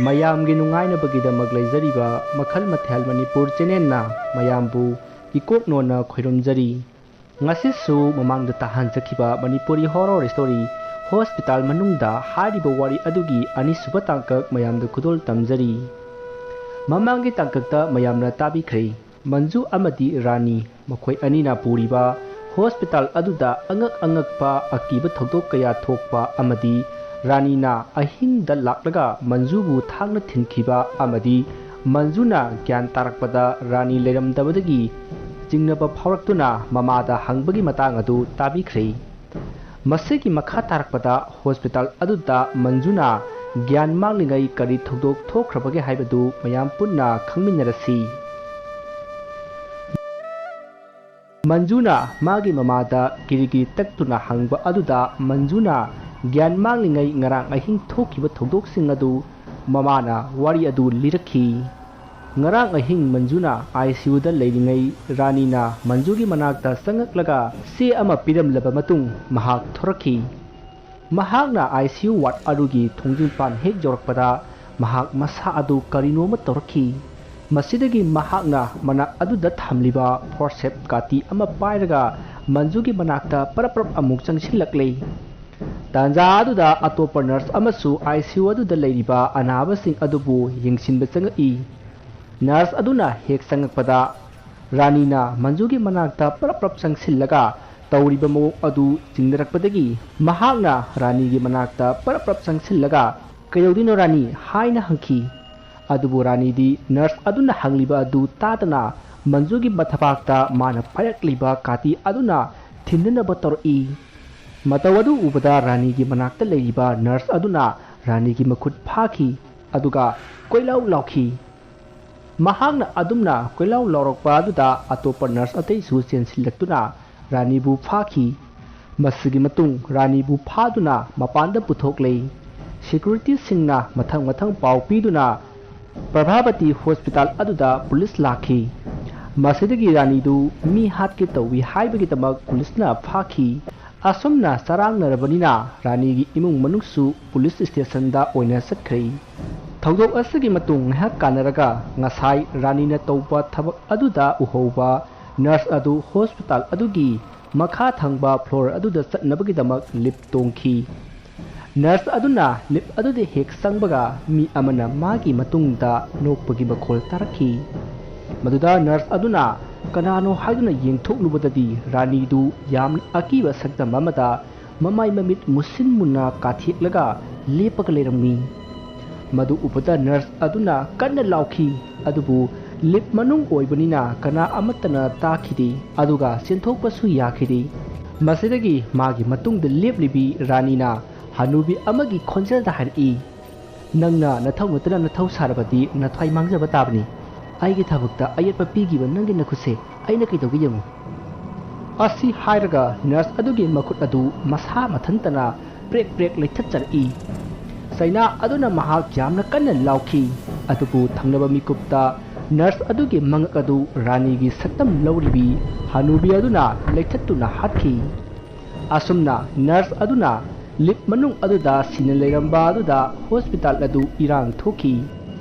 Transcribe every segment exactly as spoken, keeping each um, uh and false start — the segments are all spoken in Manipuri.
ꯃꯌꯥꯝꯒꯤ ꯅꯨꯡꯉꯥꯏꯅꯕꯒꯤꯗꯃꯛ ꯂꯩꯖꯔꯤꯕ ꯃꯈꯜ ꯃꯊꯦꯜ ꯃꯅꯤꯄꯨꯔ ꯆꯦꯅꯦꯜꯅ ꯃꯌꯥꯝꯕꯨ ꯏꯀꯣꯛ ꯅꯣꯟꯅ ꯈꯣꯏꯔꯨꯝꯖꯔꯤ꯫ ꯉꯁꯤꯁꯨ ꯃꯃꯥꯡꯗ ꯇꯥꯍꯟꯖꯈꯤꯕ ꯃꯅꯤꯄꯨꯔꯤ ꯍꯣꯔꯣꯔ ꯁ꯭ꯇꯣꯔꯤ ꯍꯣꯁꯄꯤꯇꯥꯜ ꯃꯅꯨꯡꯗ ꯍꯥꯏꯔꯤꯕ ꯋꯥꯔꯤ ꯑꯗꯨꯒꯤ ꯑꯅꯤꯁꯨꯕ ꯇꯥꯡꯀꯛ ꯃꯌꯥꯝꯗ ꯈꯨꯗꯣꯜ ꯇꯝꯖꯔꯤ꯫ ꯃꯃꯥꯡꯒꯤ ꯇꯥꯡꯀꯛꯇ ꯃꯌꯥꯝꯅ ꯇꯥꯕꯤꯈ꯭ꯔꯦ꯫ ꯃꯟꯖꯨ ꯑꯃꯗꯤ ꯔꯥꯅꯤ ꯃꯈꯣꯏ ꯑꯅꯤꯅ ꯄꯨꯔꯤꯕ ꯍꯣꯁꯄꯤꯇꯥꯜ ꯑꯗꯨꯗ ꯑꯉꯛ ꯑꯉꯛꯄ ꯑꯀꯤꯕ ꯊꯧꯗꯣꯛ ꯀꯌꯥ ꯊꯣꯛꯄ ꯑꯃꯗꯤ ꯔꯥꯅꯤꯅ ꯑꯍꯤꯡꯗ ꯂꯥꯛꯂꯒ ꯃꯟꯖꯨꯕꯨ ꯊꯥꯡꯅ ꯊꯤꯟꯈꯤꯕ ꯑꯃꯗꯤ ꯃꯟꯖꯨꯅ ꯒ꯭ꯌꯥꯟ ꯇꯥꯔꯛꯄꯗ ꯔꯥꯅꯤ ꯂꯩꯔꯝꯗꯕꯗꯒꯤ ꯆꯤꯡꯅꯕ ꯐꯥꯎꯔꯛꯇꯨꯅ ꯃꯃꯥꯗ ꯍꯪꯕꯒꯤ ꯃꯇꯥꯡ ꯑꯗꯨ ꯇꯥꯕꯤꯈ꯭ꯔꯦ꯫ ꯃꯁꯤꯒꯤ ꯃꯈꯥ ꯇꯥꯔꯛꯄꯗ ꯍꯣꯁꯄꯤꯇꯥꯜ ꯑꯗꯨꯗ ꯃꯟꯖꯨꯅ ꯒ꯭ꯌꯥꯟ ꯃꯥꯡꯂꯤꯉꯩ ꯀꯔꯤ ꯊꯧꯗꯣꯛ ꯊꯣꯛꯈ꯭ꯔꯕꯒꯦ ꯍꯥꯏꯕꯗꯨ ꯃꯌꯥꯝ ꯄꯨꯟꯅ ꯈꯪꯃꯤꯟꯅꯔꯁꯤ꯫ ꯃꯟꯖꯨꯅ ꯃꯥꯒꯤ ꯃꯃꯥꯗ ꯀꯤꯔꯤ ꯀꯤꯔꯤ ꯇꯛꯇꯨꯅ ꯍꯪꯕ ꯑꯗꯨꯗ ꯃꯟꯖꯨꯅ ꯒ꯭ꯌꯥꯟ ꯃꯥꯡꯂꯤꯉꯩ ꯉꯔꯥꯡ ꯑꯍꯤꯡ ꯊꯣꯛꯈꯤꯕ ꯊꯧꯗꯣꯛꯁꯤꯡ ꯑꯗꯨ ꯃꯃꯥꯅ ꯋꯥꯔꯤ ꯑꯗꯨ ꯂꯤꯔꯛꯈꯤ꯫ ꯉꯔꯥꯡ ꯑꯍꯤꯡ ꯃꯟꯖꯨꯅ ICUꯗ ꯂꯩꯔꯤꯉꯩ ꯔꯥꯅꯤꯅ ꯃꯟꯖꯨꯒꯤ ꯃꯅꯥꯛꯇ ꯆꯪꯉꯛꯂꯒ ꯆꯦ ꯑꯃ ꯄꯤꯔꯝꯂꯕ ꯃꯇꯨꯡ ꯃꯍꯥꯛ ꯊꯣꯔꯛꯈꯤ꯫ ꯃꯍꯥꯛꯅ ICU ward ꯑꯗꯨꯒꯤ ꯊꯣꯡꯖꯤꯟꯄꯥꯟ ꯍꯦꯛ ꯌꯧꯔꯛꯄꯗ ꯃꯍꯥꯛ ꯃꯁꯥ ꯑꯗꯨ ꯀꯔꯤꯅꯣꯃ ꯇꯧꯔꯛꯈꯤ꯫ ꯃꯁꯤꯗꯒꯤ ꯃꯍꯥꯛꯅ ꯃꯅꯥꯛ ꯑꯗꯨꯗ ꯊꯝꯂꯤꯕ forceps ꯀꯥꯇꯤ ꯑꯃ ꯄꯥꯏꯔꯒ ꯃꯟꯖꯨꯒꯤ ꯃꯅꯥꯛꯇ ꯄꯔꯞ ꯄꯔꯞ ꯑꯃꯨꯛ ꯆꯪꯁꯤꯜꯂꯛꯂꯦ꯫ ꯇꯥꯟꯖꯥ ꯑꯗꯨꯗ ꯑꯇꯣꯞꯄ ꯅꯔꯁ ꯑꯃꯁꯨ ICU ꯑꯗꯨꯗ ꯂꯩꯔꯤꯕ ꯑꯅꯥꯕꯁꯤꯡ ꯑꯗꯨꯕꯨ ꯌꯦꯡꯁꯤꯟꯕ ꯆꯪꯉꯛꯏ꯫ ꯅꯔꯁ ꯑꯗꯨꯅ ꯍꯦꯛ ꯆꯪꯉꯛꯄꯗ ꯔꯥꯅꯤꯅ ꯃꯟꯖꯨꯒꯤ ꯃꯅꯥꯛꯇ ꯄꯔꯞ ꯄꯔꯞ ꯆꯪꯁꯤꯜꯂꯒ ꯇꯧꯔꯤꯕ ꯃꯑꯣꯡ ꯑꯗꯨ ꯆꯤꯡꯅꯔꯛꯄꯗꯒꯤ ꯃꯍꯥꯛꯅ ꯔꯥꯅꯤꯒꯤ ꯃꯅꯥꯛꯇ ꯄꯔꯞ ꯄꯔꯞ ꯆꯪꯁꯤꯜꯂꯒ "ꯀꯩꯗꯧꯗꯣꯏꯅꯣ ꯔꯥꯅꯤ?" ꯍꯥꯏꯅ ꯍꯪꯈꯤ꯫ ꯑꯗꯨꯕꯨ ꯔꯥꯅꯤꯗꯤ ꯅꯔꯁ ꯑꯗꯨꯅ ꯍꯪꯂꯤꯕ ꯑꯗꯨ ꯇꯥꯗꯅ ꯃꯟꯖꯨꯒꯤ ꯃꯊꯕꯥꯛꯇ ꯃꯥꯅ ꯄꯥꯏꯔꯛꯂꯤꯕ ꯀꯥꯇꯤ ꯑꯗꯨꯅ ꯊꯤꯟꯅꯅꯕ ꯇꯧꯔꯛꯏ꯫ ꯃꯇꯧ ꯑꯗꯨ ꯎꯕꯗ ꯔꯥꯅꯤꯒꯤ ꯃꯅꯥꯛꯇ ꯂꯩꯔꯤꯕ ꯅꯔꯁ ꯑꯗꯨꯅ ꯔꯥꯅꯤꯒꯤ ꯃꯈꯨꯠ ꯐꯥꯈꯤ, ꯑꯗꯨꯒ ꯀꯣꯏꯂꯥꯎ ꯂꯥꯎꯈꯤ꯫ ꯃꯍꯥꯛꯅ ꯑꯗꯨꯝꯅ ꯀꯣꯏꯂꯥꯎ ꯂꯥꯎꯔꯛꯄ ꯑꯗꯨꯗ ꯑꯇꯣꯞꯄ ꯅꯔꯁ ꯑꯇꯩꯁꯨ ꯆꯦꯟꯁꯤꯜꯂꯛꯇꯨꯅ ꯔꯥꯅꯤꯕꯨ ꯐꯥꯈꯤ꯫ ꯃꯁꯤꯒꯤ ꯃꯇꯨꯡ ꯔꯥꯅꯤꯕꯨ ꯐꯥꯗꯨꯅ ꯃꯄꯥꯟꯗ ꯄꯨꯊꯣꯛꯂꯦ꯫ ꯁꯦꯀ꯭ꯌꯨꯔꯤꯇꯤꯁꯤꯡꯅ ꯃꯊꯪ ꯃꯊꯪ ꯄꯥꯎ ꯄꯤꯗꯨꯅ ꯄ꯭ꯔꯚꯥꯕꯇꯤ ꯍꯣꯁꯄꯤꯇꯥꯜ ꯑꯗꯨꯗ ꯄꯨꯂꯤꯁ ꯂꯥꯛꯈꯤ꯫ ꯃꯁꯤꯗꯒꯤ ꯔꯥꯅꯤꯗꯨ ꯃꯤ ꯍꯥꯠꯀꯦ ꯇꯧꯏ ꯍꯥꯏꯕꯒꯤꯗꯃꯛ ꯄꯨꯂꯤꯁꯅ ꯐꯥꯈꯤ꯫ ꯑꯁꯨꯝꯅ ꯆꯔꯥꯡꯅꯔꯕꯅꯤꯅ ꯔꯥꯅꯤꯒꯤ ꯏꯃꯨꯡ ꯃꯅꯨꯡꯁꯨ ꯄꯨꯂꯤꯁ ꯁ꯭ꯇꯦꯁꯟꯗ ꯑꯣꯏꯅ ꯆꯠꯈ꯭ꯔꯦ꯫ ꯊꯧꯗꯣꯛ ꯑꯁꯤꯒꯤ ꯃꯇꯨꯡ ꯉꯥꯏꯍꯥꯛ ꯀꯥꯟꯅꯔꯒ ꯉꯁꯥꯏ ꯔꯥꯅꯤꯅ ꯇꯧꯕ ꯊꯕꯛ ꯑꯗꯨꯗ ꯎꯍꯧꯕ ꯅꯔꯁ ꯑꯗꯨ ꯍꯣꯁꯄꯤꯇꯥꯜ ꯑꯗꯨꯒꯤ ꯃꯈꯥ ꯊꯪꯕ ꯐ꯭ꯂꯣꯔ ꯑꯗꯨꯗ ꯆꯠꯅꯕꯒꯤꯗꯃꯛ ꯂꯤꯞ ꯇꯣꯡꯈꯤ꯫ ꯅꯔꯁ ꯑꯗꯨꯅ ꯂꯤꯞ ꯑꯗꯨꯗ ꯍꯦꯛ ꯆꯪꯕꯒ ꯃꯤ ꯑꯃꯅ ꯃꯥꯒꯤ ꯃꯇꯨꯡꯗ ꯅꯣꯛꯄꯒꯤ ꯃꯈꯣꯜ ꯇꯥꯔꯛꯈꯤ꯫ ꯃꯗꯨꯗ ꯅꯔꯁ ꯑꯗꯨꯅ ꯀꯅꯥꯅꯣ ꯍꯥꯏꯗꯨꯅ ꯌꯦꯡꯊꯣꯛꯂꯨꯕꯗꯗꯤ ꯔꯥꯅꯤꯗꯨ ꯌꯥꯝꯅ ꯑꯀꯤꯕ ꯁꯛꯇꯝ ꯑꯃꯗ ꯃꯃꯥꯏ ꯃꯃꯤꯠ ꯃꯨꯁꯤꯟ ꯃꯨꯟꯅ ꯀꯥꯊꯦꯛꯂꯒ ꯂꯦꯞꯄꯒ ꯂꯩꯔꯝꯃꯤ꯫ ꯃꯗꯨ ꯎꯕꯗ ꯅꯔꯁ ꯑꯗꯨꯅ ꯀꯟꯅ ꯂꯥꯎꯈꯤ, ꯑꯗꯨꯕꯨ ꯂꯤꯞ ꯃꯅꯨꯡ ꯑꯣꯏꯕꯅꯤꯅ ꯀꯅꯥ ꯑꯃꯠꯇꯅ ꯇꯥꯈꯤꯗꯦ, ꯑꯗꯨꯒ ꯆꯦꯟꯊꯣꯛꯄꯁꯨ ꯌꯥꯈꯤꯗꯦ꯫ ꯃꯁꯤꯗꯒꯤ ꯃꯥꯒꯤ ꯃꯇꯨꯡꯗ ꯂꯦꯞꯂꯤꯕꯤ ꯔꯥꯅꯤꯅ ꯍꯅꯨꯕꯤ ꯑꯃꯒꯤ ꯈꯣꯟꯖꯦꯜꯗ ꯍꯥꯏꯔꯛꯏ, "ꯅꯪꯅ ꯅꯊꯧ ꯅꯠꯇꯅ ꯅꯊꯧ ꯁꯥꯔꯕꯗꯤ ꯅꯊ꯭ꯋꯥꯏ ꯃꯥꯡꯖꯕ ꯇꯥꯕꯅꯤ꯫ ꯑꯩꯒꯤ ꯊꯕꯛꯇ ꯑꯌꯦꯠꯄ ꯄꯤꯈꯤꯕ ꯅꯪꯒꯤ ꯅꯈꯨꯠꯁꯦ ꯑꯩꯅ ꯀꯩꯗꯧꯒꯦ ꯌꯦꯡꯉꯨ"꯫ ꯑꯁꯤ ꯍꯥꯏꯔꯒ ꯅꯔꯁ ꯑꯗꯨꯒꯤ ꯃꯈꯨꯠ ꯑꯗꯨ ꯃꯁꯥ ꯃꯊꯟꯇꯅ ꯄ꯭ꯔꯦꯛ ꯄ꯭ꯔꯦꯛ ꯂꯩꯊꯠꯆꯔꯛꯏ꯫ ꯆꯩꯅꯥ ꯑꯗꯨꯅ ꯃꯍꯥꯛ ꯌꯥꯝꯅ ꯀꯟꯅ ꯂꯥꯎꯈꯤ, ꯑꯗꯨꯕꯨ ꯊꯪꯅꯕ ꯃꯤꯀꯨꯞꯇ ꯅꯔꯁ ꯑꯗꯨꯒꯤ ꯃꯉꯛ ꯑꯗꯨ ꯔꯥꯅꯤꯒꯤ ꯁꯛꯇꯝ ꯂꯧꯔꯤꯕꯤ ꯍꯅꯨꯕꯤ ꯑꯗꯨꯅ ꯂꯩꯊꯠꯇꯨꯅ ꯍꯥꯠꯈꯤ꯫ ꯑꯁꯨꯝꯅ ꯅꯔꯁ ꯑꯗꯨꯅ ꯂꯤꯞ ꯃꯅꯨꯡ ꯑꯗꯨꯗ ꯁꯤꯅ ꯂꯩꯔꯝꯕ ꯑꯗꯨꯗ ꯍꯣꯁꯄꯤꯇꯥꯜ ꯑꯗꯨ ꯏꯔꯥꯡ ꯊꯣꯛꯈꯤ꯫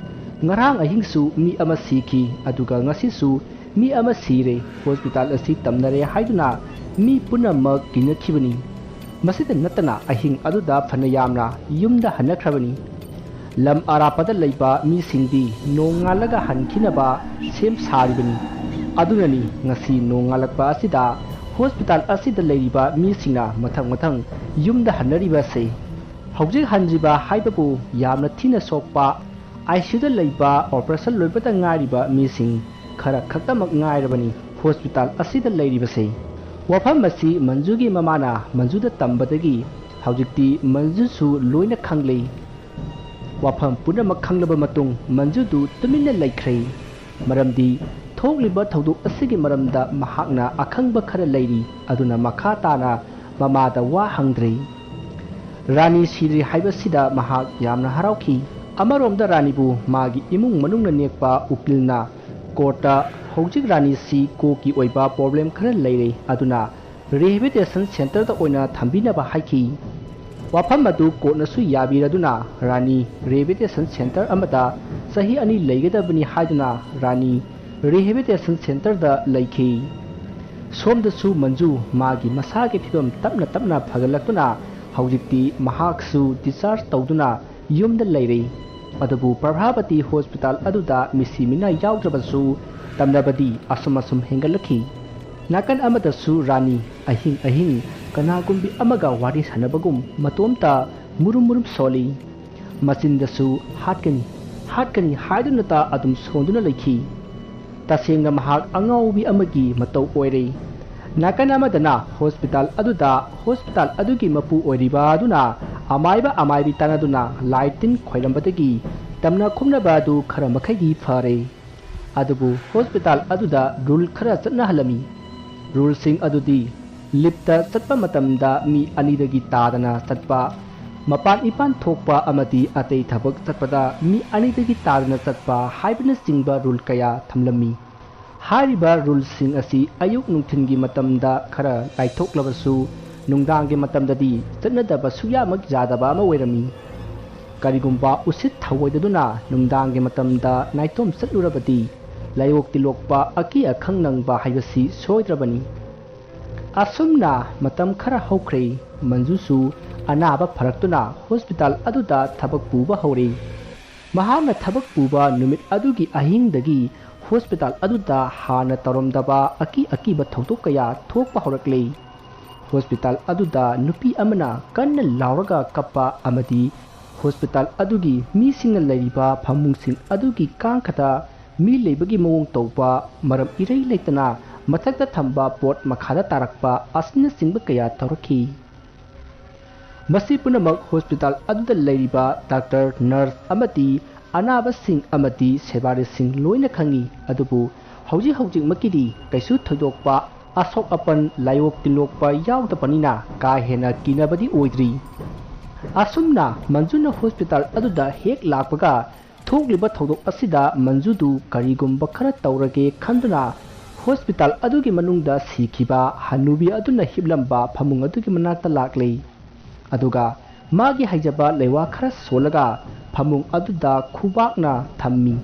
ꯉꯔꯥꯡ ꯑꯍꯤꯡꯁꯨ ꯃꯤ ꯑꯃ ꯁꯤꯈꯤ, ꯑꯗꯨꯒ ꯉꯁꯤꯁꯨ ꯃꯤ ꯑꯃ ꯁꯤꯔꯦ꯫ ꯍꯣꯁꯄꯤꯇꯥꯜ ꯑꯁꯤ ꯇꯝꯅꯔꯦ ꯍꯥꯏꯗꯨꯅ ꯃꯤ ꯄꯨꯝꯅꯃꯛ ꯀꯤꯅꯈꯤꯕꯅꯤ꯫ ꯃꯁꯤꯗ ꯅꯠꯇꯅ ꯑꯍꯤꯡ ꯑꯗꯨꯗ ꯐꯅ ꯌꯥꯝꯅ ꯌꯨꯝꯗ ꯍꯟꯅꯈ꯭ꯔꯕꯅꯤ꯫ ꯂꯝ ꯑꯔꯥꯞꯄꯗ ꯂꯩꯕ ꯃꯤꯁꯤꯡꯗꯤ ꯅꯣꯡꯉꯥꯜꯂꯒ ꯍꯟꯈꯤꯅꯕ ꯁꯦꯝ ꯁꯥꯔꯤꯕꯅꯤ꯫ ꯑꯗꯨꯅꯅꯤ ꯉꯁꯤ ꯅꯣꯡꯉꯥꯜꯂꯛꯄ ꯑꯁꯤꯗ ꯍꯣꯁꯄꯤꯇꯥꯜ ꯑꯁꯤꯗ ꯂꯩꯔꯤꯕ ꯃꯤꯁꯤꯡꯅ ꯃꯊꯪ ꯃꯊꯪ ꯌꯨꯝꯗ ꯍꯟꯅꯔꯤꯕ ꯑꯁꯤ꯫ ꯍꯧꯖꯤꯛ ꯍꯟꯗ꯭ꯔꯤꯕ ꯍꯥꯏꯕꯕꯨ ꯌꯥꯝꯅ ꯊꯤꯅ ꯁꯣꯛꯄ, ꯑꯥꯏ ꯁꯤ ꯌꯨꯗ ꯂꯩꯕ ꯑꯣꯄꯔꯦꯁꯟ ꯂꯣꯏꯕꯗ ꯉꯥꯏꯔꯤꯕ ꯃꯤꯁꯤꯡ ꯈꯔ ꯈꯛꯇꯃꯛ ꯉꯥꯏꯔꯕꯅꯤ ꯍꯣꯁꯄꯤꯇꯥꯜ ꯑꯁꯤꯗ ꯂꯩꯔꯤꯕꯁꯦ꯫ ꯋꯥꯐꯝ ꯑꯁꯤ ꯃꯟꯖꯨꯒꯤ ꯃꯃꯥꯅ ꯃꯟꯖꯨꯗ ꯇꯝꯕꯗꯒꯤ ꯍꯧꯖꯤꯛꯇꯤ ꯃꯟꯖꯨꯁꯨ ꯂꯣꯏꯅ ꯈꯪꯂꯦ꯫ ꯋꯥꯐꯝ ꯄꯨꯝꯅꯃꯛ ꯈꯪꯂꯕ ꯃꯇꯨꯡ ꯃꯟꯖꯨꯗꯨ ꯇꯨꯃꯤꯟꯅ ꯂꯩꯈ꯭ꯔꯦ꯫ ꯃꯔꯝꯗꯤ ꯊꯣꯛꯂꯤꯕ ꯊꯧꯗꯣꯛ ꯑꯁꯤꯒꯤ ꯃꯔꯝꯗ ꯃꯍꯥꯛꯅ ꯑꯈꯪꯕ ꯈꯔ ꯂꯩꯔꯤ, ꯑꯗꯨꯅ ꯃꯈꯥ ꯇꯥꯅ ꯃꯃꯥꯗ ꯋꯥ ꯍꯪꯗ꯭ꯔꯦ꯫ ꯔꯥꯅꯤ ꯁꯤꯔꯦ ꯍꯥꯏꯕꯁꯤꯗ ꯃꯍꯥꯛ ꯌꯥꯝꯅ ꯍꯔꯥꯎꯈꯤ꯫ ꯑꯃꯔꯣꯝꯗ ꯔꯥꯅꯤꯕꯨ ꯃꯥꯒꯤ ꯏꯃꯨꯡ ꯃꯅꯨꯡꯅ ꯅꯦꯛꯄ ꯎꯀꯤꯜꯅ ꯀꯣꯔꯠꯇ ꯍꯧꯖꯤꯛ ꯔꯥꯅꯤꯁꯤ ꯀꯣꯛꯀꯤ ꯑꯣꯏꯕ ꯄ꯭ꯔꯣꯕ꯭ꯂꯦꯝ ꯈꯔ ꯂꯩꯔꯦ, ꯑꯗꯨꯅ ꯔꯤꯍꯦꯕꯤꯂꯤꯇꯦꯁꯟ ꯁꯦꯟꯇꯔꯗ ꯑꯣꯏꯅ ꯊꯝꯕꯤꯅꯕ ꯍꯥꯏꯈꯤ꯫ ꯋꯥꯐꯝ ꯑꯗꯨ ꯀꯣꯔꯠꯅꯁꯨ ꯌꯥꯕꯤꯔꯗꯨꯅ ꯔꯥꯅꯤ ꯔꯤꯍꯦꯕꯤꯂꯤꯇꯦꯁꯟ ꯁꯦꯟꯇꯔ ꯑꯃꯗ ꯆꯍꯤ ꯑꯅꯤ ꯂꯩꯒꯗꯕꯅꯤ ꯍꯥꯏꯗꯨꯅ ꯔꯥꯅꯤ ꯔꯤꯍꯦꯕꯤꯂꯤꯇꯦꯁꯟ ꯁꯦꯟꯇꯔꯗ ꯂꯩꯈꯤ꯫ ꯁꯣꯝꯗꯁꯨ ꯃꯟꯖꯨ ꯃꯥꯒꯤ ꯃꯁꯥꯒꯤ ꯐꯤꯕꯝ ꯇꯞꯅ ꯇꯞꯅ ꯐꯒꯠꯂꯛꯇꯨꯅ ꯍꯧꯖꯤꯛꯇꯤ ꯃꯍꯥꯛꯁꯨ ꯗꯤꯁꯆꯥꯔꯖ ꯇꯧꯗꯨꯅ ꯌꯨꯝꯗ ꯂꯩꯔꯦ꯫ ꯑꯗꯨꯕꯨ ꯄ꯭ꯔꯚꯥꯕꯇꯤ ꯍꯣꯁꯄꯤꯇꯥꯜ ꯑꯗꯨꯗ ꯃꯤꯁꯤ ꯃꯤꯅꯥ ꯌꯥꯎꯗ꯭ꯔꯕꯁꯨ ꯇꯝꯅꯕꯗꯤ ꯑꯁꯨꯝ ꯑꯁꯨꯝ ꯍꯦꯟꯒꯠꯂꯛꯈꯤ꯫ ꯅꯥꯀꯟ ꯑꯃꯗꯁꯨ ꯔꯥꯅꯤ ꯑꯍꯤꯡ ꯑꯍꯤꯡ ꯀꯅꯥꯒꯨꯝꯕꯤ ꯑꯃꯒ ꯋꯥꯔꯤ ꯁꯥꯟꯅꯕꯒꯨꯝ ꯃꯇꯣꯝꯇ ꯃꯨꯔꯨꯝ ꯃꯨꯔꯨꯝ ꯁꯣꯜꯂꯤ꯫ ꯃꯆꯤꯟꯗꯁꯨ "ꯍꯥꯠꯀꯅꯤ, ꯍꯥꯠꯀꯅꯤ" ꯍꯥꯏꯗꯨꯅꯇ ꯑꯗꯨꯝ ꯁꯣꯟꯗꯨꯅ ꯂꯩꯈꯤ꯫ ꯇꯁꯦꯡꯅ ꯃꯍꯥꯛ ꯑꯉꯥꯎꯕꯤ ꯑꯃꯒꯤ ꯃꯇꯧ ꯑꯣꯏꯔꯦ꯫ ꯅꯥꯀꯟ ꯑꯃꯗꯅ ꯍꯣꯁꯄꯤꯇꯥꯜ ꯑꯗꯨꯗ ꯍꯣꯁꯄꯤꯇꯥꯜ ꯑꯗꯨꯒꯤ ꯃꯄꯨ ꯑꯣꯏꯔꯤꯕ ꯑꯗꯨꯅ ꯑꯃꯥꯏꯕ ꯑꯃꯥꯏꯕꯤ ꯇꯥꯟꯅꯗꯨꯅ ꯂꯥꯏ ꯇꯤꯟ ꯈꯣꯏꯔꯝꯕꯗꯒꯤ ꯇꯝꯅ ꯈꯨꯝꯅꯕ ꯑꯗꯨ ꯈꯔ ꯃꯈꯩꯗꯤ ꯐꯔꯦ꯫ ꯑꯗꯨꯕꯨ ꯍꯣꯁꯄꯤꯇꯥꯜ ꯑꯗꯨꯗ ꯔꯨꯜ ꯈꯔ ꯆꯠꯅꯍꯜꯂꯝꯃꯤ꯫ ꯔꯨꯜꯁꯤꯡ ꯑꯗꯨꯗꯤ ꯂꯤꯐꯇ ꯆꯠꯄ ꯃꯇꯝꯗ ꯃꯤ ꯑꯅꯤꯗꯒꯤ ꯇꯥꯗꯅ ꯆꯠꯄ, ꯃꯄꯥꯟ ꯏꯄꯥꯟ ꯊꯣꯛꯄ ꯑꯃꯗꯤ ꯑꯇꯩ ꯊꯕꯛ ꯆꯠꯄꯗ ꯃꯤ ꯑꯅꯤꯗꯒꯤ ꯇꯥꯗꯅ ꯆꯠꯄ ꯍꯥꯏꯕꯅꯆꯤꯡꯕ ꯔꯨꯜ ꯀꯌꯥ ꯊꯝꯂꯝꯃꯤ꯫ ꯍꯥꯏꯔꯤꯕ ꯔꯨꯜꯁꯤꯡ ꯑꯁꯤ ꯑꯌꯨꯛ ꯅꯨꯡꯊꯤꯜꯒꯤ ꯃꯇꯝꯗ ꯈꯔ ꯂꯥꯏꯊꯣꯛꯂꯕꯁꯨ ꯅꯨꯡꯗꯥꯡꯒꯤ ꯃꯇꯝꯗꯗꯤ ꯆꯠꯅꯗꯕ ꯁꯨꯛꯌꯥꯃꯛ ꯌꯥꯗꯕ ꯑꯃ ꯑꯣꯏꯔꯝꯃꯤ꯫ ꯀꯔꯤꯒꯨꯝꯕ ꯎꯁꯤꯠ ꯊꯑꯣꯏꯗꯗꯨꯅ ꯅꯨꯡꯗꯥꯡꯒꯤ ꯃꯇꯝꯗ ꯅꯥꯏꯇꯣꯝ ꯆꯠꯂꯨꯔꯕꯗꯤ ꯂꯥꯏꯑꯣꯛ ꯇꯤꯜꯂꯣꯛꯄ ꯑꯀꯤ ꯑꯈꯪ ꯅꯪꯕ ꯍꯥꯏꯕꯁꯤ ꯁꯣꯏꯗ꯭ꯔꯕꯅꯤ꯫ ꯑꯁꯨꯝꯅ ꯃꯇꯝ ꯈꯔ ꯍꯧꯈ꯭ꯔꯦ꯫ ꯃꯟꯖꯨꯁꯨ ꯑꯅꯥꯕ ꯐꯔꯛꯇꯨꯅ ꯍꯣꯁꯄꯤꯇꯥꯜ ꯑꯗꯨꯗ ꯊꯕꯛ ꯄꯨꯕ ꯍꯧꯔꯦ꯫ ꯃꯍꯥꯛꯅ ꯊꯕꯛ ꯄꯨꯕ ꯅꯨꯃꯤꯠ ꯑꯗꯨꯒꯤ ꯑꯍꯤꯡꯗꯒꯤ ꯍꯣꯁꯄꯤꯇꯥꯜ ꯑꯗꯨꯗ ꯍꯥꯟꯅ ꯇꯧꯔꯝꯗꯕ ꯑꯀꯤ ꯑꯀꯤꯕ ꯊꯧꯗꯣꯛ ꯀꯌꯥ ꯊꯣꯛꯄ ꯍꯧꯔꯛꯂꯦ꯫ ꯍꯣꯁꯄꯤꯇꯥꯜ ꯑꯗꯨꯗ ꯅꯨꯄꯤ ꯑꯃꯅ ꯀꯟꯅ ꯂꯥꯎꯔꯒ ꯀꯞꯄ ꯑꯃꯗꯤ ꯍꯣꯁꯄꯤꯇꯥꯜ ꯑꯗꯨꯒꯤ ꯃꯤꯁꯤꯡꯅ ꯂꯩꯔꯤꯕ ꯐꯃꯨꯡꯁꯤꯡ ꯑꯗꯨꯒꯤ ꯀꯥꯡꯈꯗ ꯃꯤ ꯂꯩꯕꯒꯤ ꯃꯑꯣꯡ ꯇꯧꯕ, ꯃꯔꯝ ꯏꯔꯩ ꯂꯩꯇꯅ ꯃꯊꯛꯇ ꯊꯝꯕ ꯄꯣꯠ ꯃꯈꯥꯗ ꯇꯥꯔꯛꯄ ꯑꯁꯤꯅꯆꯤꯡꯕ ꯀꯌꯥ ꯇꯧꯔꯛꯈꯤ꯫ ꯃꯁꯤ ꯄꯨꯝꯅꯃꯛ ꯍꯣꯁꯄꯤꯇꯥꯜ ꯑꯗꯨꯗ ꯂꯩꯔꯤꯕ ꯗꯥꯛꯇꯔ, ꯅꯔꯁ ꯑꯃꯗꯤ ꯑꯅꯥꯕꯁꯤꯡ ꯑꯃꯗꯤ ꯁꯦꯕꯥꯔꯤꯁꯤꯡ ꯂꯣꯏꯅ ꯈꯪꯏ꯫ ꯑꯗꯨꯕꯨ ꯍꯧꯖꯤꯛ ꯍꯧꯖꯤꯛꯃꯛꯀꯤꯗꯤ ꯀꯩꯁꯨ ꯊꯣꯏꯗꯣꯛꯄ ꯑꯁꯣꯛ ꯑꯄꯟ, ꯂꯥꯏꯑꯣꯛ ꯇꯤꯜꯂꯣꯛꯄ ꯌꯥꯎꯗꯕꯅꯤꯅ ꯀꯥ ꯍꯦꯟꯅ ꯀꯤꯅꯕꯗꯤ ꯑꯣꯏꯗ꯭ꯔꯤ꯫ ꯑꯁꯨꯝꯅ ꯃꯟꯖꯨꯅ ꯍꯣꯁꯄꯤꯇꯥꯜ ꯑꯗꯨꯗ ꯍꯦꯛ ꯂꯥꯛꯄꯒ ꯊꯣꯛꯂꯤꯕ ꯊꯧꯗꯣꯛ ꯑꯁꯤꯗ ꯃꯟꯖꯨꯗꯨ ꯀꯔꯤꯒꯨꯝꯕ ꯈꯔ ꯇꯧꯔꯒꯦ ꯈꯟꯗꯨꯅ ꯍꯣꯁꯄꯤꯇꯥꯜ ꯑꯗꯨꯒꯤ ꯃꯅꯨꯡꯗ ꯁꯤꯈꯤꯕ ꯍꯅꯨꯕꯤ ꯑꯗꯨꯅ ꯍꯤꯞꯂꯝꯕ ꯐꯃꯨꯡ ꯑꯗꯨꯒꯤ ꯃꯅꯥꯛꯇ ꯂꯥꯛꯂꯦ꯫ ꯑꯗꯨꯒ ꯃꯥꯒꯤ ꯍꯩꯖꯕ ꯂꯩꯋꯥ ꯈꯔ ꯁꯣꯜꯂꯒ ꯐꯃꯨꯡ ꯑꯗꯨꯗ ꯈꯨꯕꯥꯛꯅ ꯊꯝꯃꯤ꯫